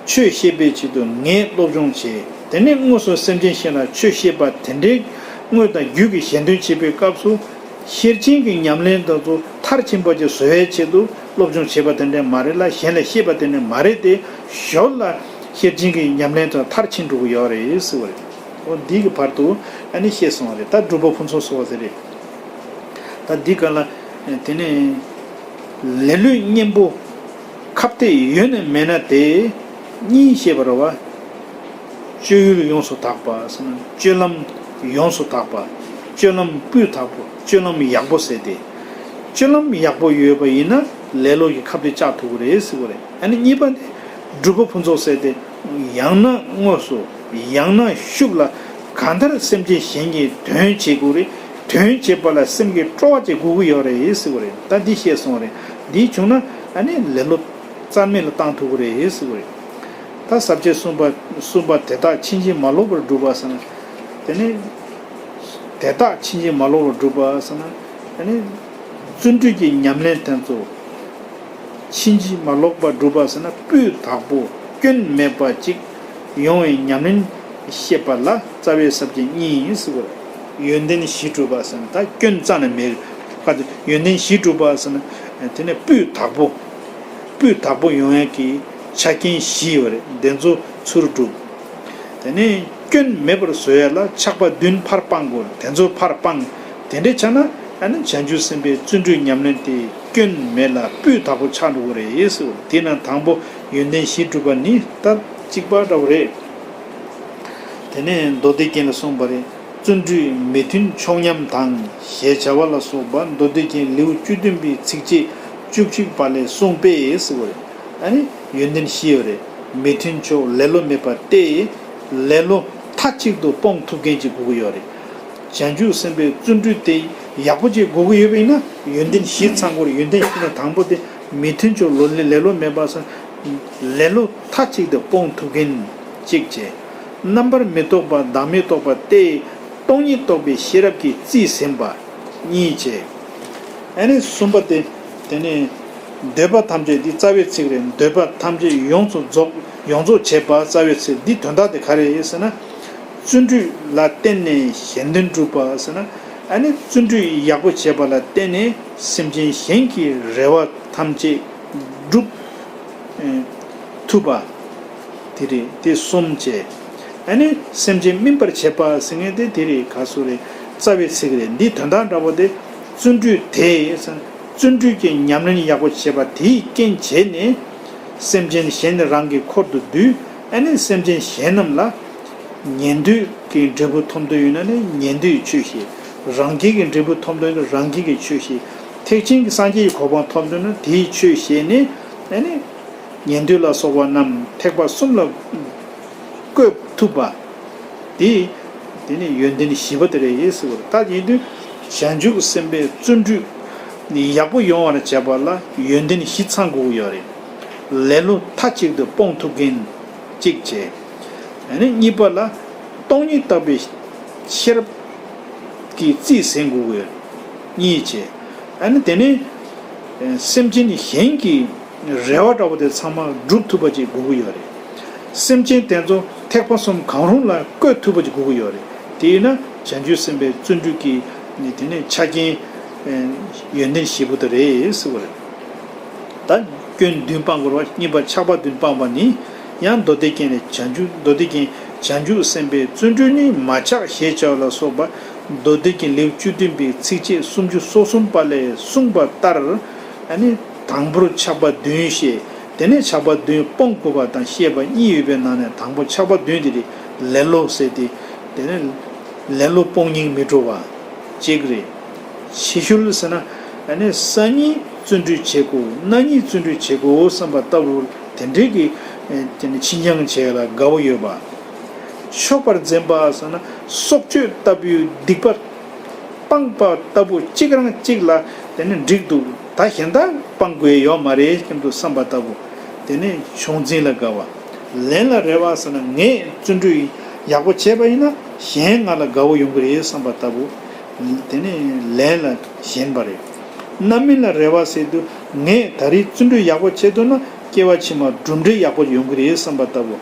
ཆོས་བཤད་པའི་ཆེད་དུ་ངས་སློབ་སྦྱོང་བྱས། དེ་ནས་དངོས་སུ་སེམས་ཅན་གཞན་ལ་ཆོས་བཤད་པ་དེ་འདྲའི་དངོས་དང་བརྒྱུད་ཀྱི་ཞལ་འདོན་བྱེད་པའི་སྐབས་སུ། ཤེར་ཕྱིན་གྱི་ཉམས་ལེན་དེ་ཚོ་མཐར་ཕྱིན་པ་ཅིག་བཟོ་བའི་ཆེད་དུ་སློབ་སྦྱོང་བྱས་པ་དེ་འདྲ་མ་རེད་ལ། གཞན་ལ་བཤད་པ་དེ་འདྲ་མ་རེད་དེ། ཞོར་ལ་ཤེར་ཕྱིན་གྱི་ཉམས་ལེན་དེ་མཐར་ཕྱིན་འགྲོ་གི་ཡོད་རེད་ཟེར་བ་རེད། འོ་འདི་གི་བར་དུ་ཨ་ནི་བཤད་སོང་བ་རེད། ད་སྒྲུབ་པ་ཕུན་སུམ་ཚོགས་པ་ཟེར་རེད། ད་འདི་ག་ལ་དེ་ནས་ལེ་ལོའི་གཉེན་པོ་ཁ་གཏད་ཡོད་ན་མེད་ན་དེ་གཉིས་བཤད་པ་རེད་བ། སྤྱོད་ཡུལ་ཡོངས་སུ་དག་པ་ཟེར་ན། སྤྱོད་ལམ་ཡོངས་སུ་དག་པ། སྤྱོད་ལམ་སྤུས་དག་པོ། སྤྱོད་ལམ་ཡག་པོ་ཟེར་ཏེ། སྤྱོད་ལམ་ཡག་པོ་ཡོད་པ་ཡིན་ན་ལེ་ལོ་གི་ཁ་གཏད་བཅག་ཐུབ་ཀྱི་རེད་ཟེར་བ་རེད། ཨ་ནི་གཉིས་པ་དེ་སྒྲུབ་པ་ཕུན་ཚོགས་ཟེར་ཏེ། ཡང་ན་དངོས་སུ། ཡང་ན་ཤུགས་ལ། གང་ལྟར་སེམས་ཅན་གཞན་གྱི་དོན་བྱེད་དགོས་རེད། དོན་བྱེད་པ་ལ་སེམས་ཀྱི་སྤྲོ་བ་ཅིག་དགོས་ཀྱི་ཡོད་རེད་ཟེར་བ་རེད། ད་འདི་བཤད་སོང་རེད། འདི་བྱུང་ན་ཨ་ནི་ལེ་ལོ་རྩ་མེད་ལ་བཏང་ཐུབ་ཀྱི་རེད་ཟེར་བ་རེད། ད་ས་བཅད་གསུམ་པ། གསུམ་པ་དེ་དག་ཕྱིན་ཅི་མ་ལོག་པར་སྒྲུབ་པ་ཟེར་ན། དེ་ནས་དེ་དག་ཕྱིན་ཅི་མ་ལོག་པར་སྒྲུབ་པ་ཟེར་ན། དེ་ནས་བརྩོན་འགྲུས་ཀྱི་ཉམས་ལེན་དེ་ཚོ་ཕྱིན་ཅི་མ་ལོག་པར་སྒྲུབ་པ་ཟེར་ན། སྤུས་དག་པོ་སྐྱོན་མེད་པ་ཅིག་ཡོང་བའི་ཉམས་ལེན་བཤད་པ་ལ་རྩ་བའི་ས་བཅད་གཉིས་ཡིན་ཟེར་བ་རེད། ཡོན་ཏན་བཞི་སྒྲུབ་པ་ཟེར་ན་ད་སྐྱོན་རྩ་ནས་མེད། ཡོན་ཏན་བཞི་སྒྲུབ་པ་ཟེར་ན། དེ་ནས་སྤུས་དག་པོ། སྤུས་དག་པོ་ཡོང་ཡག་གི་ཆ་རྐྱེན་བཞི་ཡོད་རེད། དེ་ཚོ་ཚུར་སྒྲུབ། དེ་ནས་སྐྱོན་མེད་པར་བཟོ་ཡ་ལ་ཆགས་པ་བདུན་ཕར་སྤང་དགོས། དེ་ཚོ་ཕར་སྤང་། དེ་འདྲའི་ཆ་ན་ཨ་ནི་བྱང་ཆུབ་སེམས་དཔའི་བརྩོན་འགྲུས་ཉམས་ལེན་དེ་སྐྱོན་མེད་ལ་སྤུས་དག་པོ་ཆགས་འགྲོ་གི་རེད་ཟེར། དེས་ན་དང་པོ་ཡོན་ཏན་བཞི་སྒྲུབ་པ་ནི་ད་གཅིག་པ་འདྲ་བོ་རེད། དེ་ནས་མདོ་སྡེ་རྒྱན་ལ་གསུངས་པ་རེད། བརྩོན་འགྲུས་མི་མཐུན་ཕྱོགས་ཉམས་དང་ཞེས་བྱ་བ་ལ་སོགས་པ་མདོ་སྡེ་རྒྱན་ལེའུ་བཅུ་བདུན་པའི་ཚིགས་བཅད་བཅུ་གཅིག་པ་ལས་གསུངས་པས་ཟེར་བ་རེད། ཨ་ནི་ཡོན་ཏན་བཞི་ཡོད་རེད། མི་མཐུན་ཕྱོགས་ལེ་ལོ་མེད་པ་སྟེ། ལེ་ལོ་མཐའ་གཅིག་ཏུ་སྤོང་ཐུབ་མཁན་ཅིག་དགོས་ཀྱི་ཡོད་རེད། བྱང་ཆུབ་སེམས་དཔའི་བརྩོན་འགྲུས་དེ་ཡག་པོ་ཅིག་དགོས་ཀྱི་ཡོད་པ་ཡིན་ན་ཡོན་ཏན་བཞི་ཚང་དགོས་རེད། ཡོན་ཏན་བཞི་ནི་དང་པོ་དེ་མི་མཐུན་ཕྱོགས་ལོ་ལེ་ལེ་ལོ་མེད་པ་སོགས་ལེ་ལོ་མཐའ་གཅིག་ཏུ་སྤོང་ཐུབ་མཁན་གཅིག་བྱས། རྣམ་པར་མི་རྟོག་པ་བདག་མེད་རྟོགས་པ་སྟེ། སྟོང་ཉིད་རྟོགས་པའི་ཤེས་རབ་ཀྱིས་རྩིས་ཟིན་པ་གཉིས་བྱས། ཨ་ནི་གསུམ་པ་དེ། དེ་ནས་འདོད་པ་ཐམས་ཅད། འདི་རྩ་བའི་ཚིག་རེད། འདོད་པ་ཐམས་ཅད་ཡོངས་སུ་རྫོགས། ཡོངས་རྫོགས་བྱེད་པ་རྩ་བའི་ཚིག་འདི་དོན་དག་དེ་ག་རེ་ཡིན་ཟེར་ན། བརྩོན་འགྲུས་ལ་བརྟེན་ནས་གཞན་དོན་སྒྲུབ་པ་ཟེར་ན། ཨ་ནི་བརྩོན་འགྲུས་ཡག་པོ་བྱེད་པ་ལ་བརྟེན་ནས་སེམས་ཅན་གཞན་གྱི་རེ་བ་ཐམས་ཅད་སྒྲུབ་ཐུབ་པ། དེ་རེད། དེ་གསུམ་བྱས། ཨ་ནི་སེམས་ཅན་སྨིན་པར་བྱེད་པ་ཟེར་མཁན་དེ་དེ་རེད། ག་སུ་རེད། རྩ་བའི་ཚིག་རེད། འདི་དོན་དག་འདྲ་པོ་དེ། བརྩོན་འགྲུས་དེ། བརྩོན་འགྲུས་ཀྱི་ཉམས་ལེན་ཡག་པོ་བྱེད་པ་དེའི་རྐྱེན་བྱས་ནས། སེམས་ཅན་གཞན་ནི་རང་གི་འཁོར་དུ་འདུས། ཨ་ནི་སེམས་ཅན་གཞན་རྣམས་ལ། ཉན་ཐོས་ཀྱི་འབྲས་བུ་ཐོབ་འདོད་ཡོད་ན་ནི་ཉན་ཐོས་ཀྱི་ཆོས་བཤད། རང་རྒྱལ་གྱི་འབྲས་བུ་ཐོབ་འདོད་ཡོད་ན་རང་རྒྱལ་གྱི་ཆོས་བཤད། ཐེག་ཆེན་གྱི་སངས་རྒྱས་ཀྱི་གོ་འཕང་ཐོབ་འདོད་ན་དེའི་ཆོས་བཤད་ནས། ཨ་ནི། ཉན་ཐོས་ལ་སོགས་པ་རྣམས་ཐེག་པ་གསུམ་ལ་བཀོད་ཐུབ་པ། དེ། དེ་ནི་ཡོན་ཏན་བཞི་པ་དེ་རེད་ཟེར་བ་རེད། ད་ཡིན་དུས་བྱང་ཆུབ་སེམས་དཔའི་བརྩོན་འགྲུས་ཡག་པོ་ཡོང་བར་བྱེད་པ་ལ་ཡོན་ཏན་བཞི་ཚང་དགོས་ཀྱི་ཡོད་རེད། ལེ་ལོ་མཐའ་གཅིག་ཏུ་སྤོང་ཐུབ་མཁན་གཅིག་བྱས། ཨ་ནི་གཉིས་པ་ལ་སྟོང་ཉིད་རྟོགས་པའི་ཤེས་རབ་ཀྱིས་རྩིས་ཟིན་དགོས་ཀྱི་ཡོད་རེད། གཉིས་བྱས། ཨ་ནི་དེ་ནས་སེམས་ཅན་གཞན་གྱི་རེ་བ་འདྲ་པོ་དེ་ཚང་མ་སྒྲུབ་ཐུབ་པ་ཅིག་དགོས་ཀྱི་ཡོད་རེད། སེམས་ཅན་དེ་ཚོ་ཐེག་པ་གསུམ་གང་རུང་ལ་བཀོད་ཐུབ་པ་ཅིག་དགོས་ཀྱི་ཡོད་རེད། དེ་ཡིན་ན་བྱང་ཆུབ་སེམས་དཔའི་བརྩོན་འགྲུས་ཀྱི་ནི་དེ་ནས་ཆ་རྐྱེན་ཡོན་ཏན་བཞི་པོ་དེ་རེད་ཟེར་བ་རེད། ད་སྐྱོན་བདུན་སྤང་དགོས་པ། གཉིས་པ་ཆགས་པ་བདུན་སྤང་བ་ནི། ཡང་མདོ་སྡེ་རྒྱན་ལས་བྱང་ཆུབ། མདོ་སྡེ་རྒྱན། བྱང་ཆུབ་སེམས་དཔའི་བརྩོན་འགྲུས་ནི་མ་ཆགས་ཞེས་བྱ་བ་ལ་སོགས་པ། མདོ་སྡེ་གི་ལེའུ་བཅུ་བདུན་པའི་ཚིགས་བཅད་སུམ་ཅུ་སོ་གསུམ་པ་ལས་གསུངས་པ་ལྟར། ཨ་ནི་དང་པོར་ཆགས་པ་བདུན་བཤད། དེ་ནས་ཆགས་པ་བདུན་སྤོང་དགོས་པ་དང་བཤད་པ་གཉིས་ཡོད་པའི་ནང་ནས་དང་པོ་ཆགས་པ་བདུན་དེ་རེད། ལེ་ལོ་ཟེར་ཏེ། དེ་ནས་ལེ་ལོ་སྤོང་སྙིང་མི་བྲོ་བ་གཅིག་རེད། ཕྱི་ཤུལ་ཟེར་ན། ཨ་ནི་སང་ཉིན་བརྩོན་འགྲུས་བྱེད་དགོས། གནངས་ཉིན་བརྩོན་འགྲུས་བྱེད་དགོས་བསམ་པ་ལྟ་བུ་དེ་འདྲའི་གི། ཨ་དེ་ནི་ཕྱི་འགྱངས་བྱེད་ཡ་ལ་དགའ་བོ་ཡོད་པ། ཆོག་པར་འཛིན་པ་ཟེར་ན་སྲོག་གཅོད་ལྟ་བུའི་སྡིག་པ་སྤངས་པ་ལྟ་བུ་གཅིག་རང་གཅིག་ལ་དེ་ནི་འགྲིག་འདུག་ད་གཞན་དག་སྤང་དགོས་ཡོད་མ་རེད་སྙམ་དུ་བསམ་པ་ལྟ་བུ། དེ་ནི་ཕྱོགས་འཛིན་ལ་དགའ་བ། ལན་ལ་རེ་བ་ཟེར་ན་ངས་བརྩོན་འགྲུས་ཡག་པོ་བྱས་པ་ཡིན་ན་གཞན་ང་ལ་དགའ་བོ་ཡོང་གི་རེད་བསམ་པ་ལྟ་བུ། དེ་ནི་ལན་ལ་ཞེན་པ་རེད། རྣམ་སྨིན་ལ་རེ་བ་ཟེར་དུས་ངས་ད་རེས་བརྩོན་འགྲུས་ཡག་པོ་བྱས་འདུག་ན་སྐྱེ་བ་ཕྱི་མ་གྲུབ་འབྲས་ཡག་པོ་ཡོང་གི་རེད་བསམ་པ་ལྟ་བུ།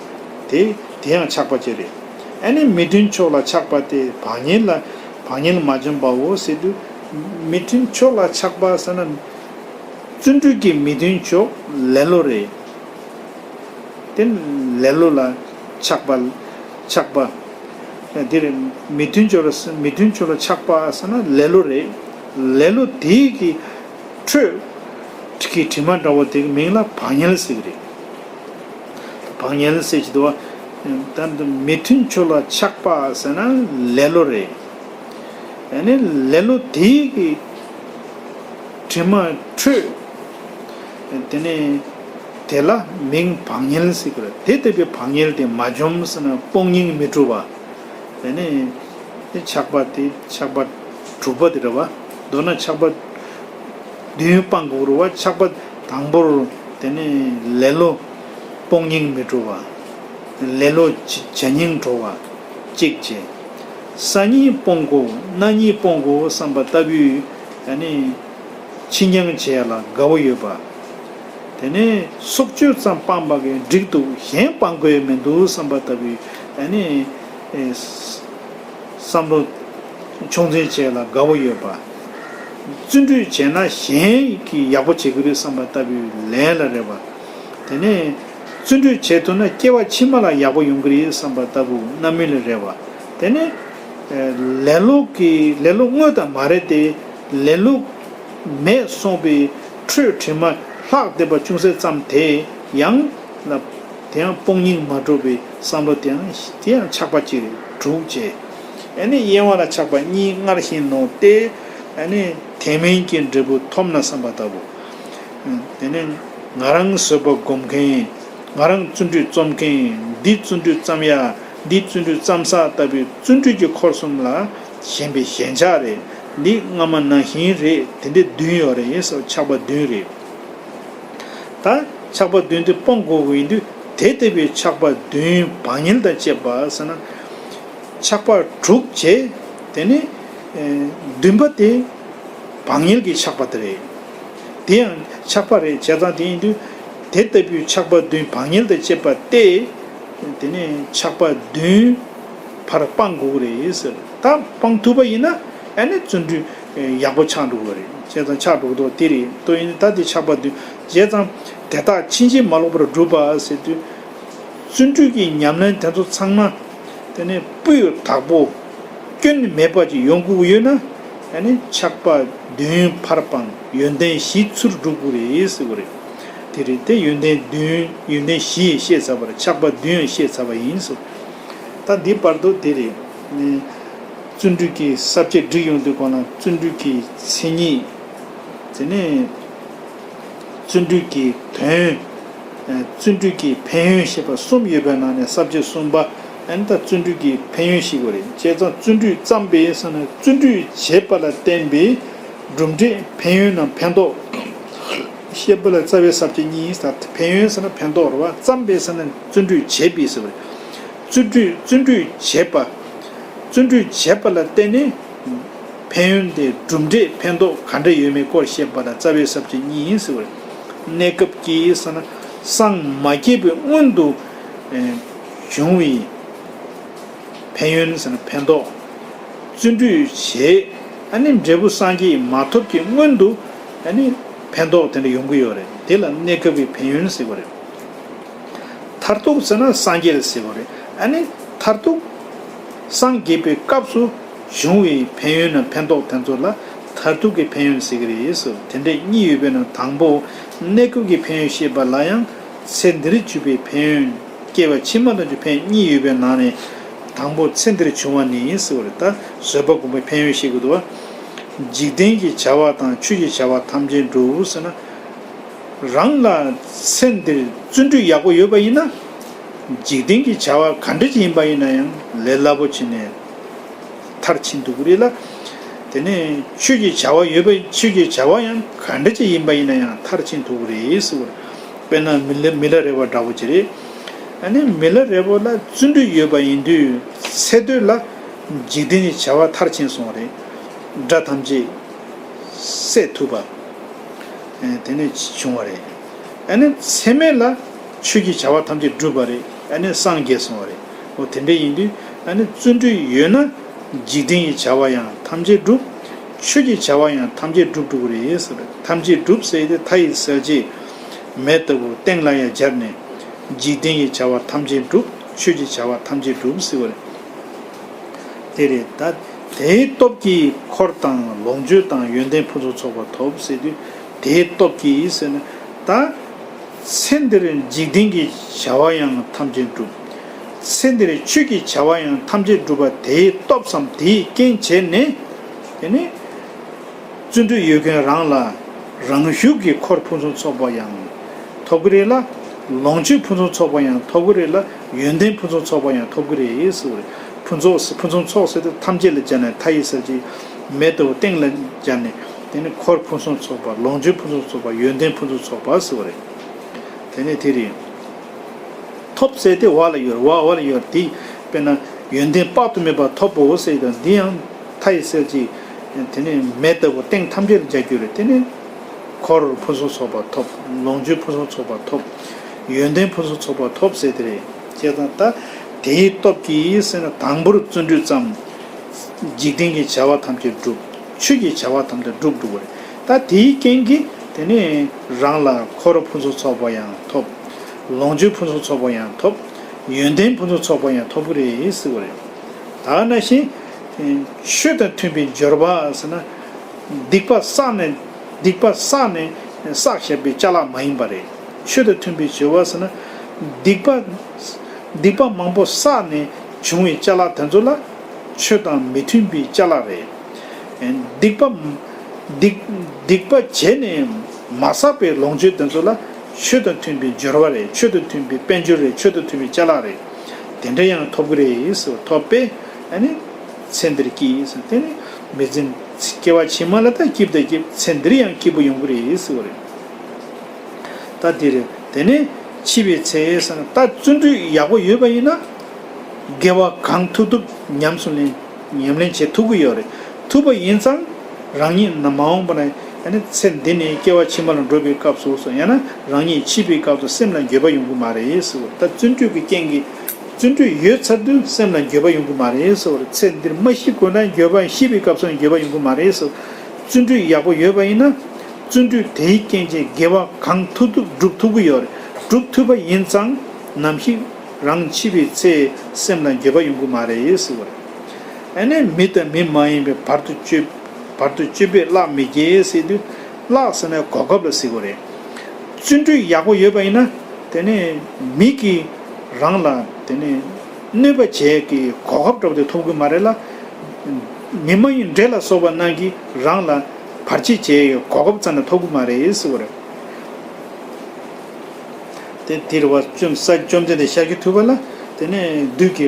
དེ་དེ་ཡང་ཆགས་པ་ཅིག་རེད། ཨ་ནི་མི་མཐུན་ཕྱོགས་ལ་ཆགས་པ་དེ་བག་ཉལ་ལ་བག་ཉལ་མ་འཇོམས་པའོ་ཟེར་དུས། མི་མཐུན་ཕྱོགས་ལ་ཆགས་པ་ཟེར་ན། བརྩོན་འགྲུས་ཀྱི་མི་མཐུན་ཕྱོགས་ལེ་ལོ་རེད། དེ་ལེ་ལོ་ལ་ཆགས་པ། ཆགས་པ། དེ་རེད། མི་མཐུན་ཕྱོགས་ལ་མི་མཐུན་ཕྱོགས་ལ་ཆགས་པ་ཟེར་ན་ལེ་ལོ་རེད། ལེ་ལོ་དེའི་གི་ཁྲོད་ཀྱི་དྲི་མ་འདྲ་བོ་དེ་གི་མིང་ལ་བག་ཉལ་ཟེར་གི་རེད། བག་ཉལ་ཟེར་གྱི་འདུག་བ། ད་མི་མཐུན་ཕྱོགས་ལ་ཆགས་པ་ཟེར་ན་ལེ་ལོ་རེད། ཨ་ནི་ལེ་ལོ་དེའི་གི་དྲི་མ་ཁྲོད། དེ་ནས་དེ་ལ་མིང་བག་ཉལ་ཟེར་གི་རེད། དེ་ལྟ་བུའི་བག་ཉལ་དེ་མ་འཇོམས་ཟེར་ན་སྤོང་སྙིང་མི་བྲོ་བ། དེ་ནས་དེ་ཆགས་པ་དེ་ཆགས་པ་དྲུག་པ་དེ་རེད་བ། མདོར་ན་ཆགས་པ་བདུན་སྤང་དགོས་རེད་བ། ཆགས་པ་དང་པོར་དེ་ནས་ལེ་ལོ་སྤོང་སྙིང་མི་བྲོ་བ། ལེ་ལོ་བྱ་བྱ་སྙིང་བྲོ་བ་གཅིག་བྱས། སང་ཉིན་སྤོང་དགོས། གནངས་ཉིན་སྤོང་དགོས་བསམ་པ་ལྟ་བུའི་ཨ་ནི་ཕྱི་འགྱངས་བྱེད་ཡ་ལ་དགའ་བོ་ཡོད་པ། དེ་ནས་སྲོག་གཅོད་ཙམ་སྤངས་པ་གིས་འགྲིག་འདུག་གཞན་སྤང་དགོས་མི་འདུག་བསམ་པ་ལྟ་བུའི་ཨ་ནི་ཨེ་བསམ་བློ་ཕྱོགས་འཛིན་བྱེད་ལ་དགའ་བོ་ཡོད་པ། བརྩོན་འགྲུས་བྱས་ན་གཞན་གྱིས་ཡག་པོ་བྱེད་ཀྱི་རེད་བསམ་པ་ལྟ་བུའི་ལན་ལ་རེ་བ། དེ་ནས་བརྩོན་འགྲུས་བྱེད་ཐུབ་ན་སྐྱེ་བ་ཕྱི་མ་ལ་ཡག་པོ་ཡོང་གི་རེད་བསམ་པ་ལྟ་བུ་རྣམ་སྨིན་ལ་རེ་བ། དེ་ནས་ཨེ་ལེ་ལོ་གི་ལེ་ལོ་དངོས་དང་མ་རེད་དེ། ལེ་ལོ་མེད་སོང་བའི་ཁྲོད་དྲི་མ་ལྷག་བསྡད་པ་ཅུང་ཟད་ཙམ་དེ་ཡང་ལ། དེ་ཡང་སྤོང་སྙིང་མ་བྲོ་བའི་བསམ་བློ་དེ་ཡང་དེ་ཡང་ཆགས་པ་གཅིག་རེད། དྲུག་བྱས། ཨ་ནི་གཡེང་བ་ལ་ཆགས་པ་གཉིས་སྔར་བཞིན་ནོ་སྟེ། ཨ་ནི་དེ་མིན་གྱི་འབྲས་བུ་ཐོབ་ན་བསམ་པ་ལྟ་བུ། དེ་ནས་ང་རང་བཟོད་པ་སྒོམ་མཁན། ང་རང་བརྩོན་འགྲུས་རྩོམ་མཁན། འདི་བརྩོན་འགྲུས་བརྩམ་ཡ། འདི་བརྩོན་འགྲུས་བརྩམ་ས་ལྟ་བུའི་བརྩོན་འགྲུས་ཀྱི་འཁོར་གསུམ་ལ་ཞེན་པའི་ཞེན་ཆགས་རེད། འདི་སྔ་མ་ནང་བཞིན་རེད། དེ་འདྲའི་བདུན་ཡོད་རེད་ཟེར། ཆགས་པ་བདུན་རེད། ད་ཆགས་པ་བདུན་དེ་སྤོང་དགོས་ཀྱི་ཡིན་དུས། དེ་ལྟ་བུའི་ཆགས་པ་བདུན་བག་ཉལ་དང་བཅས་པ་ཟེར་ན། ཆགས་པ་དྲུག་བྱས། དེ་ནས་ཨེ་བདུན་པ་དེ་བག་ཉལ་གྱི་ཆགས་པ་དེ་རེད། དེ་ཡང་ཆགས་པ་རེད། བྱས་ཙང་དེ་ཡིན་དུས་དེ་ལྟ་བུའི་ཆགས་པ་བདུན་བག་ཉལ་དང་བཅས་པ་སྟེ། དེ་ནས་ཆགས་པ་བདུན་ཕར་སྤང་དགོས་ཀྱི་རེད་ཟེར། ད་སྤང་ཐུབ་པ་ཡིན་ན་ཨ་ནི་བརྩོན་འགྲུས་ཡག་པོ་ཆགས་འགྲོ་གི་རེད། བྱས་ཙང་ཆགས་འགྲོ་གི་འདུག་དེ་རེད། ལྟོས་ཡིན་ད་དེ་ཆགས་པ་བདུན། བྱས་ཙང་དེ་དག་ཕྱིན་ཅི་མ་ལོག་པར་སྒྲུབ་པ་ཟེར་དུས། བརྩོན་འགྲུས་ཀྱི་ཉམས་ལེན་དེ་ཚོ་ཚང་མ་དེ་ནས་སྤུས་དག་པོ་སྐྱོན་མེད་པ་ཅིག་ཡོང་དགོས་ཀྱི་ཡོད་ན། ཨ་ནི་ཆགས་པ་བདུན་ཕར་སྤང་། ཡོན་ཏན་བཞི་ཚུར་སྒྲུབ་དགོས་རེད་ཟེར་གྱི་རེད། དེ་རེད་དེ། ཡོན་ཏན་བདུན། ཡོན་ཏན་བཞི་བཤད་ཚར་བ་རེད། ཆགས་པ་བདུན་ཡང་བཤད་ཚར་བ་ཡིན་ཟེར། ད་འདི་བར་དུ་དེ་རེད། བརྩོན་འགྲུས་ཀྱི་ས་བཅད་བསྒྲིགས་ཡོང་དུས་གོང་ལ་བརྩོན་འགྲུས་ཀྱི་མཚན་ཉིད། དེ་ནས་བརྩོན་འགྲུས་ཀྱི་དོན། བརྩོན་འགྲུས་ཀྱི་ཕན་ཡོན་ཞེས་པ་གསུམ་ཡོད་པའི་ནང་ནས་ས་བཅད་གསུམ་པ། ཨ་ནི་ད་བརྩོན་འགྲུས་ཀྱི་ཕན་ཡོན་ཞིག་དགོས་རེད། བྱས་ཙང་བརྩོན་འགྲུས་བརྩམས་པས་ཟེར་ན་བརྩོན་འགྲུས་བྱས་པ་ལ་བརྟེན་པའི་གྲུབ་འབྲས་ཕན་ཡོན་ནམ་ཕན་ཐོགས་བཤད་པ་ལ་རྩ་བའི་ས་བཅད་གཉིས། ད་ཕན་ཡོན་ཟེར་ན་ཕན་ཐོགས་རེད་བ། བརྩམས་པས་ཟེར་ན་བརྩོན་འགྲུས་བྱས་པས་ཟེར་བ་རེད། བརྩོན་འགྲུས་བརྩོན་འགྲུས་བྱས་པ། བརྩོན་འགྲུས་བྱས་པ་ལ་བརྟེན་ནས་ཕན་ཡོན་དེ་གྲུབ་འབྲས་ཕན་ཐོགས་ག་འདྲ་ཡོད་མེད་སྐོར་བཤད་པ་ལ་རྩ་བའི་ས་བཅད་གཉིས་ཟེར་བ་རེད། གནས་སྐབས་ཀྱི་ཟེར་ན་སངས་མ་རྒྱས་པའི་སྔོན་དུ་བྱུང་བའི་ཕན་ཡོན་ཟེར་ན་ཕན་ཐོགས། བརྩོན་འགྲུས་བྱས། ཨ་ནི་འབྲས་བུ་སངས་རྒྱས་མ་ཐོབ་ཀྱི་སྔོན་དུ་ཨ་ནི་ཕན་ཐོགས་དེ་འདྲ་ཡོང་གི་ཡོད་རེད། དེ་ལ་གནས་སྐབས་ཀྱི་ཕན་ཡོན་ཟེར་བ་རེད། མཐར་ཐུག་ཟེར་ན་སངས་རྒྱས་ཟེར་བ་རེད། ཨ་ནི་མཐར་ཐུག་སངས་རྒྱས་པའི་སྐབས་སུ་ འབྱུང་བའི་ཕན་ཡོན་ནམ་ཕན་ཐོགས་དེ་ཚོ་ལ་མཐར་ཐུག་གི་ཕན་ཡོན་ཟེར་གྱི་རེད་ཟེར། དེ་འདྲས་གཉིས་ཡོད་པའི་ནང་དང་པོ་གནས་སྐབས་ཀྱི་ཕན་ཡོན་བཤད་པ་ལ་ཡང་ཚེ་འདིར་བྱུང་བའི་ཕན་ཡོན། སྐྱེ་བ་ཕྱི་མ་དང་བརྒྱུད་ཕན་གཉིས་ཡོད་པའི་ནང་ནས་དང་པོ་ཚེ་འདིར་བྱུང་བ་ནི་ཟེར་བ་རེད། ད་བཟོད་པ་སྒོམ་པའི་ཕན་ཡོན་བཤད་ཀྱི་འདུག་བ། འཇིག་རྟེན་གྱི་བྱ་བ་དང་ཆོས་ཀྱི་བྱ་བ་ཐམས་ཅད་འགྲུབ་ཟེར་ན། རང་ལ་ཚེ་འདིར་བརྩོན་འགྲུས་ཡག་པོ་ཡོད་པ་ཡིན་ན། འཇིག་རྟེན་གྱི་བྱ་བ་ག་འདྲ་ཅིག་ཡིན་པ་ཡིན་ན་ཡང་ལས་སླ་པོ་བྱས་ནས་མཐར་ཕྱིན་ཐུབ་ཀྱི་རེད་ལ། དེ་ནས་ཆོས་ཀྱི་བྱ་བ་ཡོད་པ་ཆོས་ཀྱི་བྱ་བ་ཡང་ག་འདྲ་ཅིག་ཡིན་པ་ཡིན་ན་ཡང་མཐར་ཕྱིན་ཐུབ་ཀྱི་རེད་ཟེར་བ། དཔེར་ན་མི་ལ་མི་ལ་རས་པ་འདྲ་པོ་ཅིག་རེད། ཨ་ནི་མི་ལ་རས་པ་ལ་བརྩོན་འགྲུས་ཡོད་པ་ཡིན་དུས་ཚེ་སྟོད་ལ་འཇིག་རྟེན་གྱི་བྱ་བ་མཐར་ཕྱིན་སོང་བ་རེད། དགྲ་ཐམས་ཅད་བསད་ཐུབ་པ། དེ་ནས་བྱུང་བ་རེད། ཨ་ནི་ཚེ་སྨད་ལ་ཆོས་ཀྱི་བྱ་བ་ཐམས་ཅད་འགྲུབ་པ་རེད། ཨ་ནི་སངས་རྒྱས་སོང་བ་རེད། འོ་དེ་འདྲ་ཡིན་དུས་ཨ་ནི་བརྩོན་འགྲུས་ཡོད་ན་འཇིག་རྟེན་གྱི་བྱ་བ་ཡང་ཐམས་ཅད་འགྲུབ། ཆོས་ཀྱི་བྱ་བ་ཡང་ཐམས་ཅད་འགྲུབ་འགྲོ་གི་རེད་ཟེར། ཐམས་ཅད་འགྲུབ་ཟེར་ཏེ་མཐའ་ཡི་གསལ་བྱེད་མེ་ལྟ་བུ་སྟེང་ལ་ཡང་སྦྱར་ནས་འཇིག་རྟེན་གྱི་བྱ་བ་ཐམས་ཅད་འགྲུབ། ཆོས་ཀྱི་བྱ་བ་ཐམས་ཅད་འགྲུབ་ཟེར་བ་རེད། དེ་རེད་ད། དེའི་སྟོབས་ཀྱིས་འཁོར་དང་ལོངས་སྤྱོད་དང་ཡོན་ཏན་ཕུན་སུམ་ཚོགས་པ་ཐོབ་ཟེར་དུས་དེའི་སྟོབས་ཀྱིས་ཟེར་ན་ད། ཚེ་འདིར་འཇིག་རྟེན་གྱི་བྱ་བ་ཡང་ཐམས་ཅད་འགྲུབ། ཚེ་འདིར་ཆོས་ཀྱི་བྱ་བ་ཡང་ཐམས་ཅད་འགྲུབ་པ་དེའི་སྟོབས་སམ་དེའི་རྐྱེན་བྱས་ནས་དེ་ནི། བརྩོན་འགྲུས་ཡོད་མཁན་རང་ལ་རང་ཤུགས་ཀྱིས་འཁོར་ཕུན་སུམ་ཚོགས་པ་ཡང་ཐོབ་ཀྱི་རེད་ལ། ལོངས་སྤྱོད་ཕུན་སུམ་ཚོགས་པ་ཡང་ཐོབ་ཀྱི་རེད་ལ། ཡོན་ཏན་ཕུན་སུམ་ཚོགས་པ་ཡང་ཐོབ་ཀྱི་རེད་ཟེར་བ་རེད། ཕུན་ཚོགས་ཕུན་སུམ་ཚོགས་ཟེར་དུས་ཐམས་ཅད་ལ་སྦྱར་ནས་མཐའ་ཡི་གསལ་བྱེད་མེ་ལྟ་བུ་སྟེང་ལ་སྦྱར་ནས་དེ་ནི་འཁོར་ཕུན་སུམ་ཚོགས་པ་ལོངས་སྤྱོད་ཕུན་སུམ་ཚོགས་པ་ཡོན་ཏན་ཕུན་སུམ་ཚོགས་པ་ཟེར་བ་རེད། དེ་ནས་དེ་རེད། ཐོབ་ཟེར་དེ་བ་ལ་ཡོད་རེད། བ་བ་ལ་ཡོད་རེད། དེ་དཔེར་ན་ཡོན་ཏན་དཔག་ཏུ་མེད་པ་ཐོབ་པོ་ཟེར་དང་འདི་ཡང་མཐའ་ཡི་གསལ་བྱེད་དེ་ནས་མེ་ལྟ་བུ་སྟེང་ཐམས་ཅད་ལ་སྦྱར་རྒྱུ་རེད། དེ་ནས་འཁོར་ཕུན་སུམ་ཚོགས་པ་ཐོབ། ལོངས་སྤྱོད་ཕུན་སུམ་ཚོགས་པ་ཐོབ། ཡོན་ཏན་ཕུན་སུམ་ཚོགས་པ་ཐོབ་ཟེར་དེ་རེད། བྱས་ཙང་ད་དེའི་སྟོབས་ཀྱིས་ཟེར་ན་དང་པོར་བརྩོན་འགྲུས་བརྩམས། འཇིག་རྟེན་གྱི་བྱ་བ་ཐམས་ཅད་འགྲུབ། ཆོས་ཀྱི་བྱ་བ་ཐམས་ཅད་འགྲུབ་འགྲོ་གི་རེད། ད་དེའི་རྐྱེན་གྱིས་དེ་ནས་རང་ལ་འཁོར་ཕུན་སུམ་ཚོགས་པ་ཡང་ཐོབ། ལོངས་སྤྱོད་ཕུན་སུམ་ཚོགས་པ་ཡང་ཐོབ། ཡོན་ཏན་ཕུན་སུམ་ཚོགས་པ་ཡང་ཐོབ་ཀྱི་རེད་ཟེར་བ་རེད། ད་ནང་བཞིན་ཆོས་དང་མཐུན་པའི་འབྱོར་པ་ཟེར་ན། སྡིག་པ་བསགས་ནས་སྡིག་པ་བསགས་ནས་བསགས་བཞག་པའི་ཅ་ལག་མ་ཡིན་པ་རེད། ཆོས་དང་མཐུན་པའི་འབྱོར་པ་ཟེར་ན། སྡིག་པ། སྡིག་པ་མང་པོ་བསགས་ནས་བྱུང་བའི་ཅ་ལག་དེ་ཚོ་ལ་ཆོས་དང་མི་མཐུན་པའི་ཅ་ལག་རེད། སྡིག་པ། སྡིག་སྡིག་པ་བྱས་ནས་མ་བསགས་པའི་ལོངས་སྤྱོད་དེ་ཚོ་ལ་ཆོས་དང་མཐུན་པའི་འབྱོར་པ་རེད། ཆོས་དང་མཐུན་པའི་དཔལ་འབྱོར་རེད། ཆོས་དང་མཐུན་པའི་ཅ་ལག་རེད། དེ་འདྲ་ཡང་ཐོབ་ཀྱི་རེད་ཟེར་བ་ཐོབ་པས་ཨ་ནི་ཚེ་འདིར་སྐྱིད་ཟེར། དེ་ནི་མི་ཚེ་སྐྱེ་བ་ཕྱི་མ་ལ་ད་སྐྱིད་ད་སྐྱིད། ཚེ་འདིར་ཡང་སྐྱིད་པོ་ཡོང་གི་རེད་ཟེར་བ་རེད། ད་འདི་རེད། དེ་ནས་འཆི་བའི་ཚེ་ཟེར་ན་ད་བརྩོན་འགྲུས་ཡག་པོ་ཡོད་པ་ཡིན་ན། དགེ་བ་གང་ཐུབ་ཐུབ་ཉམས་སུ་ལེན་ཉམས་ལེན་བྱེད་ཐུབ་ཀྱི་ཡོད་རེད། ཐུབ་པ་ཡིན་ཙང་རང་ཉིད་ནི་མ་འོངས་པ་ན་ཡང་ནི་ཚེ་འདི་ནས་སྐྱེ་བ་ཕྱི་མ་ལ་འགྲོ་བའི་སྐབས་སུ་སོ་ཡང་ན་རང་ཉིད་འཆི་བའི་སྐབས་སུ་སེམས་ལ་འགྱོད་པ་ཡོང་གི་མ་རེད་ཟེར་བ། ད་བརྩོན་འགྲུས་ཀྱི་རྐྱེན་གྱིས་བརྩོན་འགྲུས་ཡོད་ཚར་དུས་སེམས་ལ་འགྱོད་པ་ཡོང་གི་མ་རེད་ཟེར་བ་རེད། ཚེ་འདིར་མ་ཤི་དགོས་ན་འགྱོད་པ་ཤི་བའི་སྐབས་སུ་ཡང་འགྱོད་པ་ཡོང་གི་མ་རེད་ཟེར་བ། བརྩོན་འགྲུས་ཡག་པོ་ཡོད་པ་ཡིན་ན། བརྩོན་འགྲུས་དེའི་རྐྱེན་གྱིས་དགེ་བ་གང་ཐུབ་ཐུབ་སྒྲུབ་ཐུབ་ཀྱི་ཡོད་རེད། སྒྲུབ་ཐུབ་པ་ཡིན་ཙང་ནམ་ཞིག་རང་འཆི་བའི་ཚེ་སེམས་ལ་འགྱོད་པ་ཡོང་གི་མ་རེད་ཟེར་བ་རེད། ཨ་ནི་མི་དང་མི་མ་ཡིན་པའི་བར་དུ་གཅོད་བར་དུ་གཅོད་པས་གླགས་མི་རྒྱས་ཟེར་དུས་གླགས་ཟེར་ན་གོ་སྐབས་ལ་ཟེར་བ་རེད། བརྩོན་འགྲུས་ཡག་པོ་ཡོད་པ་ཡིན་ན་དེ་ནི་མི་གིས་རང་ལ་དེ་ནི་གནོད་པ་བྱེད་ཀྱི་གོ་སྐབས་འདྲ་པོ་དེ་ཐོབ་ཀྱི་མ་རེད་ལ། མི་མ་ཡིན་འདྲེ་ལ་སོགས་པ་རྣམས་ཀྱིས་རང་ལ་བར་ཆད་བྱེད་ཀྱི་གོ་སྐབས་ཙམ་ལ་ཐོབ་ཀྱི་མ་རེད་ཟེར་བ་རེད། དེ་དེ་རེད་བ། བཅོམ་ས་བཅོམ་ལྡན་འདས་ཤཱཀྱ་ཐུབ་པ་ལ་དེ་ནས་བདུད་ཀྱི་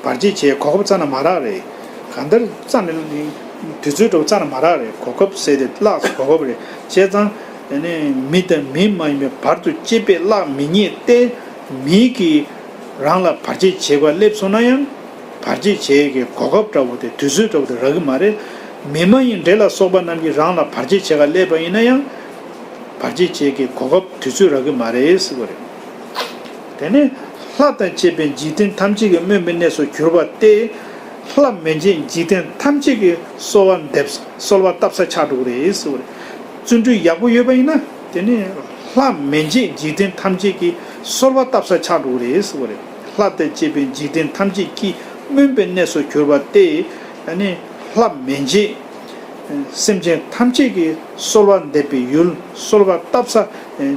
བར་ཆད་བྱེད་གོ་སྐབས་རྩ་ནས་མ་རག་རེད། གང་ལྟར་རྩ་ནས་དུས་ཚོད་འདྲ་པོ་རྩ་ནས་མ་རག་རེད། གོ་སྐབས་ཟེར་དེ་གླགས་གོ་སྐབས་རེད། བྱས་ཙང་དེ་ནས་མི་དང་མི་མ་ཡིན་པའི་བར་དུ་གཅོད་པས་གླགས་མི་རྙེད་དེ། མི་གིས་རང་ལ་བར་ཆད་བྱེད་པར་སླེབས་སོང་ན་ཡང་། བར་ཆད་བྱེད་ཀྱི་གོ་སྐབས་འདྲ་པོ་དེ་དུས་ཚོད་འདྲ་པོ་དེ་རག་གི་མ་རེད། མི་མ་ཡིན་འདྲེ་ལ་སོགས་པ་རྣམས་ཀྱིས་རང་ལ་བར་ཆད་བྱེད་ག་སླེབས་པ་ཡིན་ན་ཡང་། བར་ཆད་བྱེད་ཀྱི་གོ་སྐབས་དུས་ཚོད་རག་གི་མ་རེད་ཟེར་བ་རེད། དེ་ནས་ལྷ་དང་བཅས་པའི་འཇིག་རྟེན་ཐམས་ཅད་ཀྱི་སྨོན་པའི་གནས་སུ་གྱུར་པ་སྟེ། ལྷ་མི་མཇེད་འཇིག་རྟེན་ཐམས་ཅད་ཀྱིས་གསོལ་བ་འདེབས་གསོལ་བ་བཏབ་ས་ཆགས་འགྲོ་གི་རེད་ཟེར་བ་རེད། བརྩོན་འགྲུས་ཡག་པོ་ཡོད་པ་ཡིན་ན། དེ་ནི་ལྷ་མི་མཇེད་འཇིག་རྟེན་ཐམས་ཅད་ཀྱིས་གསོལ་བ་བཏབ་ས་ཆགས་འགྲོ་གི་རེད་ཟེར་བ་རེད། ལྷ་དང་བཅས་པའི་འཇིག་རྟེན་ཐམས་ཅད་ཀྱི་སྨོན་པའི་གནས་སུ་གྱུར་པ་སྟེ། ཨ་ནི་ ལྷ་མན་ཆད་སེམས་ཅན་ཐམས་ཅད་ཀྱི་གསོལ་བ་འདེབས་པའི་ཡུལ་གསོལ་བ་བཏབ་ས་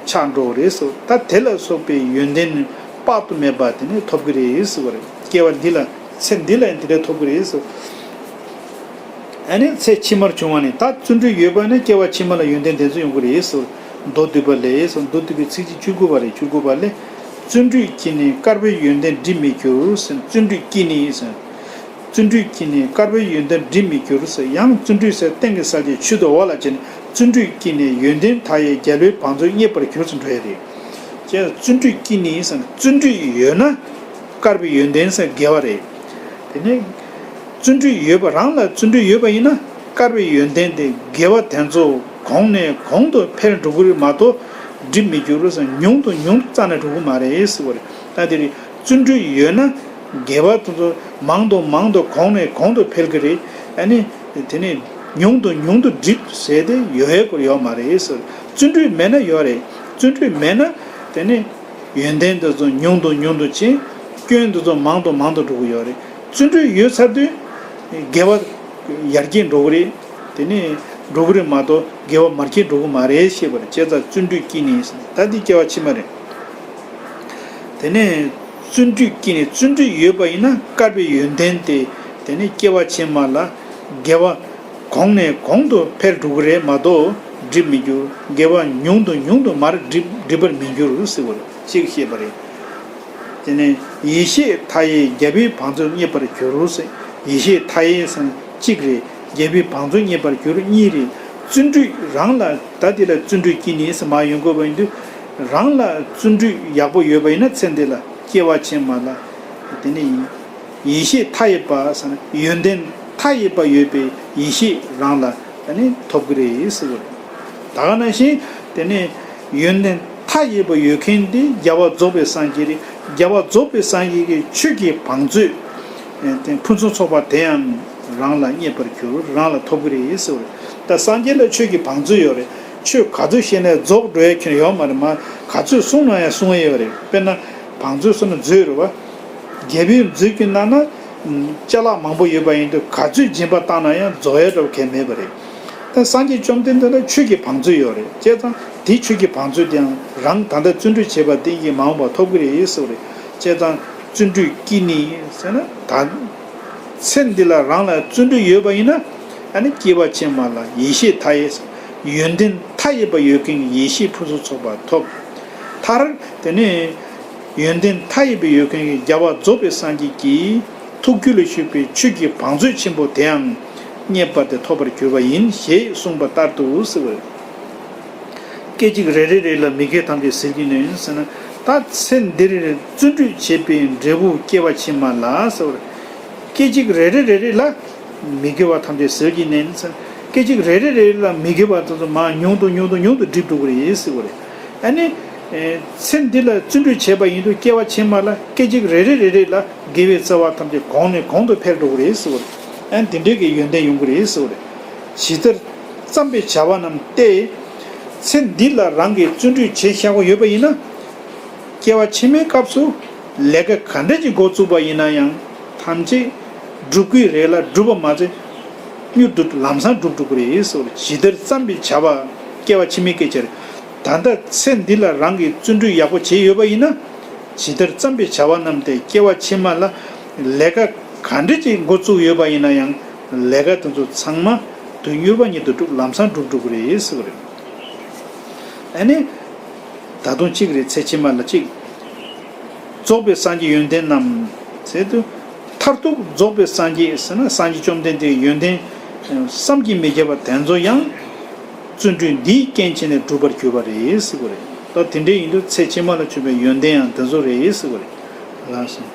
ཆགས་འགྲོ་གི་རེད་ཟེར། ད་དེ་ལ་སོགས་པའི་ཡོན་ཏན་དཔག་ཏུ་མེད་པ་དེ་ནི་ཐོབ་ཀྱི་རེད་ཟེར་བ་རེད། སྐྱེ་བ་འདི་ལ་ཚེ་འདི་ལ་ཡང་དེ་འདྲ་ཐོབ་ཀྱི་རེད་ཟེར། ཨ་ནི་ཚེ་ཕྱི་མར་བྱུང་བ་ནི་ད་བརྩོན་འགྲུས་ཡོད་པ་ནི་སྐྱེ་བ་ཕྱི་མ་ལ་ཡོན་ཏན་དེ་ཚོ་ཡོང་གི་རེད་ཟེར། མདོ་སྡུད་པ་ལས་ཟེར། མདོ་སྡུད་པའི་ཚིགས་བཅད་བཅུ་དགུ་པ་རེད། བཅུ་དགུ་པ་ལས། བརྩོན་འགྲུས་ཀྱིས་ནི་དཀར་པོའི་ཡོན་ཏན་སྒྲིབ་མི་འགྱུར་ཟེར། བརྩོན་འགྲུས་ཀྱིས་ནི་ཟེར། བརྩོན་འགྲུས་ཀྱིས་ནི་དཀར་པོའི་ཡོན་ཏན་སྒྲིབ་མི་འགྱུར་ཟེར། ཡང་བརྩོན་འགྲུས་ཟེར་སྟེང་གི་གསལ་བྱེད་ཆུ་དང་འོག་ལ་བྱས་ནས་བརྩོན་འགྲུས་ཀྱིས་ནི་ཡོན་ཏན་མཐའ་ཡས་རྒྱལ་པོའི་བང་མཛོད་རྙེད་པར་འགྱུར་ཟེར་འགྲོ་ཡ་རེད། ཅེས་བརྩོན་འགྲུས་ཀྱིས་ནི་ཟེར་ན་བརྩོན་འགྲུས་ཡོད་ན་དཀར་པོའི་ཡོན་ཏན་ཟེར་དགེ་བ་རེད། དེ་ནས་བརྩོན་འགྲུས་ཡོད་པ་རང་ལ་བརྩོན་འགྲུས་ཡོད་པ་ཡིན་ན་དཀར་པོའི་ཡོན་ཏན་དེ་དགེ་བ་དེ་ཚོ་གོང་ནས་གོང་དུ་འཕེལ་འགྲོ་གི་རེད་མ་གཏོགས་སྒྲིབ་མི་འགྱུར་ཟེར། ཉུང་དུ་ཉུང་དུ་རྩ་ནས་འགྲོ་གི་མ་རེད་ཟེར་བ་རེད། ད་དེ་རེད། བརྩོན་འགྲུས་ཡོད་ན་དགེ་བ་དེ་ཚོ་མང་དུ་མང་དུ་གོང་ནས་གོང་དུ་འཕེལ་གི་རེད། ཨ་ནི་དེ་ནས་ཉུང་དུ་ཉུང་དུ་སྒྲིབ་ཟེར་དེ་ཡོད་ཡ་སྐོར་ཡོད་མ་རེད་ཟེར། བརྩོན་འགྲུས་མེད་ན་ཡོད་རེད། བརྩོན་འགྲུས་མེད་ན་དེ་ནས་ཡོན་ཏན་དེ་ཚོ་ཉུང་དུ་ཉུང་དུ་ཕྱིན། སྐྱོན་དེ་ཚོ་མང་དུ་མང་དུ་འགྲོ་གི་ཡོད་རེད། བརྩོན་འགྲུས་ཡོད་ཚར་དུས་དགེ་བ་ཡར་རྒྱས་འགྲོ་གི་རེད། དེ་ནས་འགྲོ་གི་རེད་མ་གཏོགས་དགེ་བ་མར་རྒྱས་འགྲོ་གི་མ་རེད་ཞེས་པ་རེད། བྱས་ཙང་བརྩོན་འགྲུས་ཀྱིས་ནི་ཟེར། ད་འདི་སྐྱེ་བ་ཕྱི་མ་རེད། དེ་ནས་བརྩོན་འགྲུས་ཀྱིས་ནི་བརྩོན་འགྲུས་ཡོད་པ་ཡིན་ན་དཀར་པོའི་ཡོན་ཏན་དེ་དེ་ནས་སྐྱེ་བ་ཕྱི་མ་ལ་དགེ་བ་གོང་ནས་གོང་དུ་འཕེལ་འགྲོ་གི་རེད་མ་གཏོགས་སྒྲིབ་མི་འགྱུར། དགེ་བ་ཉུང་དུ་ཉུང་དུ་མར་སྒྲིབ་སྒྲིབ་པར་མི་འགྱུར་ཟེར་བ་རེད། ཅེས་བཤད་པ་རེད། དེ་ནས་ཡེ་ཤེས་མཐའ་ཡས་རྒྱལ་པོའི་བང་མཛོད་རྙེད་པར་འགྱུར་ཟེར། ཡེ་ཤེས་མཐའ་ཡས་ཟེར་ན་གཅིག་རེད། རྒྱལ་པོའི་བང་མཛོད་རྙེད་པར་འགྱུར་གཉིས་རེད། བརྩོན་འགྲུས་རང་ལ་ད་དེ་ལ་བརྩོན་འགྲུས་ཀྱིས་ནི་ཟེར་མར་ཡོང་དགོས་པ་ཡིན་དུས་རང་ལ་བརྩོན་འགྲུས་ཡག་པོ་ཡོད་པ་ཡིན་ན་ཚེ་འདི་ལ་སྐྱེ་བ་ཕྱི་མ་ལ་དེ་ནས་ཡེ་ཤེས་མཐའ་ཡས་པ་ཟེར་ན་ཡོན་ཏན་མཐའ་ཡས་པ་ཡོད་པའི་ཡེ་ཤེས་རང་ལ་ཨ་ནི་ཐོབ་ཀྱི་རེད་ཟེར་བ་རེད། ད་ག་ནང་བཞིན་དེ་ནས་ཡོན་ཏན་མཐའ་ཡས་པ་ཡོད་མཁན་དེ་རྒྱལ་བ་རྫོགས་པའི་སངས་རྒྱས་རེད། རྒྱལ་བ་རྫོགས་པའི་སངས་རྒྱས་ཀྱི་ཆོས་ཀྱི་བང་མཛོད་དེ་ཕུན་སུམ་ཚོགས་པ་དེ་ཡང་རང་ལ་རྙེད་པར་འགྱུར། རང་ལ་ཐོབ་ཀྱི་རེད་ཟེར་བ་རེད། ད་སངས་རྒྱས་ལ་ཆོས་ཀྱི་བང་མཛོད་ཡོད་རེད། ཆོས་ག་ཚོད་བཤད་ནའི་རྫོགས་འགྲོ་ཡ་ཁྱོན་ཡོད་མ་རེད། མ་ག་ཚོད་གསུང་ན་ཡང་གསུང་ཡ་ཡོད་རེད། དཔེར་ན་བང་མཛོད་ཟེར་ན་མཛོད་རེད་བ། རྒྱལ་པོའི་མཛོད་ཀྱི་ནང་ན་ཅ་ལག་མང་པོ་ཡོད་པ་ཡིན་དུས་ག་ཚོད་སྦྱིན་པ་བཏང་ན་ཡང་རྫོགས་ཡ་འདྲ་བོ་གང་མེད་པ་རེད། ད་སངས་རྒྱས་བཅོམ་ལྡན་འདས་ལ་ཆོས་ཀྱི་བང་མཛོད་ཡོད་རེད། བྱས་ཙང་དེ་ཆོས་ཀྱི་བང་མཛོད་དེའང་རང་ད་ལྟ་བརྩོན་འགྲུས་བྱས་པ་དེ་ཡིས་མ་འོངས་པ་ཐོབ་ཀྱི་རེད་ཟེར་བ་རེད། བྱས་ཙང་བརྩོན་འགྲུས་ཀྱིས་ནི་ཟེར་ན་ད་ཚེ་འདི་ལ་རང་ལ་བརྩོན་འགྲུས་ཡོད་པ་ཡིན་ན་ཨ་ནི་སྐྱེ་བ་ཕྱི་མ་ལ་ཡེ་ཤེས་མཐའ་ཡས་ཡོན་ཏན་མཐའ་ཡས་པ་ཡོད་མཁན་གྱི་ཡེ་ཤེས་ཕུན་སུམ་ཚོགས་པ་ཐོབ། མཐར་དེ་ནས་ཡོན་ཏན་མཐའ་ཡས་པའི་ཡོད་མཁན་གྱི་རྒྱལ་བ་རྫོགས་པའི་སངས་རྒྱས་ཀྱི་ཐུགས་རྒྱུད་ལ་བཞུགས་པའི་ཆོས་ཀྱི་བང་མཛོད་ཆེན་པོ་དེའང་རྙེད་པ་དེ་ཐོབ་པར་གྱུར་པ་ཡིན་ཞེས་གསུངས་པ་ལྟར་དུ་ཟེར་བ། སྐད་ཅིག་རེ་རེ་རེ་ལ་མི་དགེ་བ་ཐམས་ཅད་ཟིལ་གྱིས་གནོན་ཟེར་ན། ད་ཚེ་འདིར་བརྩོན་འགྲུས་བྱས་པའི་འབྲས་བུ་སྐྱེ་བ་ཕྱི་མ་ལ་ཟེར་བ། སྐད་ཅིག་རེ་རེ་རེ་རེ་ལ་མི་དགེ་བ་ཐམས་ཅད་ཟིལ་གྱིས་གནོན་ཟེར། སྐད་ཅིག་རེ་རེ་རེ་རེ་ལ་མི་དགེ་བ་དེ་ཚོ་མར་ཉུང་དུ་ཉུང་དུ་ཉུང་དུ་འགྲིབ་འགྲོ་གི་རེད་ཟེར་བ་རེད། ཨ་ནི། ཨེ། ཚེ་འདི་ལ་བརྩོན་འགྲུས་བྱས་པ་ཡིན་དུས་སྐྱེ་བ་ཕྱི་མ་ལ་སྐད་ཅིག་རེ་རེ་རེ་རེ་ལ་དགེ་བའི་རྩ་བ་ཐམས་ཅད་གོང་ནས་གོང་དུ་འཕེལ་འགྲོ་གི་རེད་ཟེར་བ་རེད། ཨ་ནི་དེ་འདྲའི་གི་ཡོན་ཏན་ཡོང་གི་རེད་ཟེར་བ་རེད། ཇི་ལྟར་བརྩམས་པའི་བྱ་བ་རྣམས་ཏེ། ཚེ་འདི་ལ་རང་གིས་བརྩོན་འགྲུས་བྱས་བཞག་པ་ཡོད་པ་ཡིན་ན། སྐྱེ་བ་ཕྱི་མའི་སྐབས་སུ་ལས་ཀ་ག་འདྲ་ཅིག་འགོ་བཙུགས་པ་ཡིན་ན་ཡང་ཐམས་ཅད་འགྲུབ་ཀྱི་རེད་ལ་སྒྲུབ་པ་མ་ཚད་མྱུར་དུ་ལམ་སང་འགྲུབ་འགྲོ་གི་རེད་ཟེར་བ་རེད། ཇི་ལྟར་བརྩམས་པའི་བྱ་བ་སྐྱེ་བ་ཕྱི་མའི་སྐད་ཆ་རེད། ད་ལྟ་ཚེ་འདི་ལ་རང་གིས་བརྩོན་འགྲུས་ཡག་པོ་བྱས་ཡོད་པ་ཡིན་ན། ཇི་ལྟར་བརྩམས་པའི་བྱ་བ་རྣམས་ཏེ་སྐྱེ་བ་ཕྱི་མ་ལ་ལས་ཀ་ག་འདྲ་ཅིག་འགོ་བཙུགས་ཡོད་པ་ཡིན་ན་ཡང་ལས་ཀ་དེ་ཚོ་ཚང་མ་དུས་མྱུར་བ་ཉིད་དུ་འགྲུབ་ལམ་སང་འགྲུབ་འགྲོ་གི་རེད་ཟེར་བ་རེད། ཨ་ནི། ད་དུང་གཅིག་རེད། ཚེ་ཕྱི་མ་ལ་གཅིག་རྫོགས་པའི་སངས་རྒྱས་ཡོན་ཏན་རྣམས་ཟེར་དུས། མཐར་ཐུག་རྫོགས་པའི་སངས་རྒྱས་ཟེར་ན་སངས་རྒྱས་བཅོམ་ལྡན་འདས་ཀྱི་ཡོན་ཏན་བསམ་གྱིས་མི་ཁྱབ་པ་དེ་ཚོ་ཡང་བརྩོན་འགྲུས་འདིའི་རྐྱེན་བྱས་ནས་འགྲུབ་པར་གྱུར་པ་རེད་ཟེར་བ་རེད། ད་དེ་འདྲ་ཡིན་དུས་ཚེ་ཕྱི་མ་ལ་བྱུང་བའི་ཡོན་ཏན་ཡང་དེ་ཚོ་རེད་ཟེར་བ་རེད། ལགས་སོ།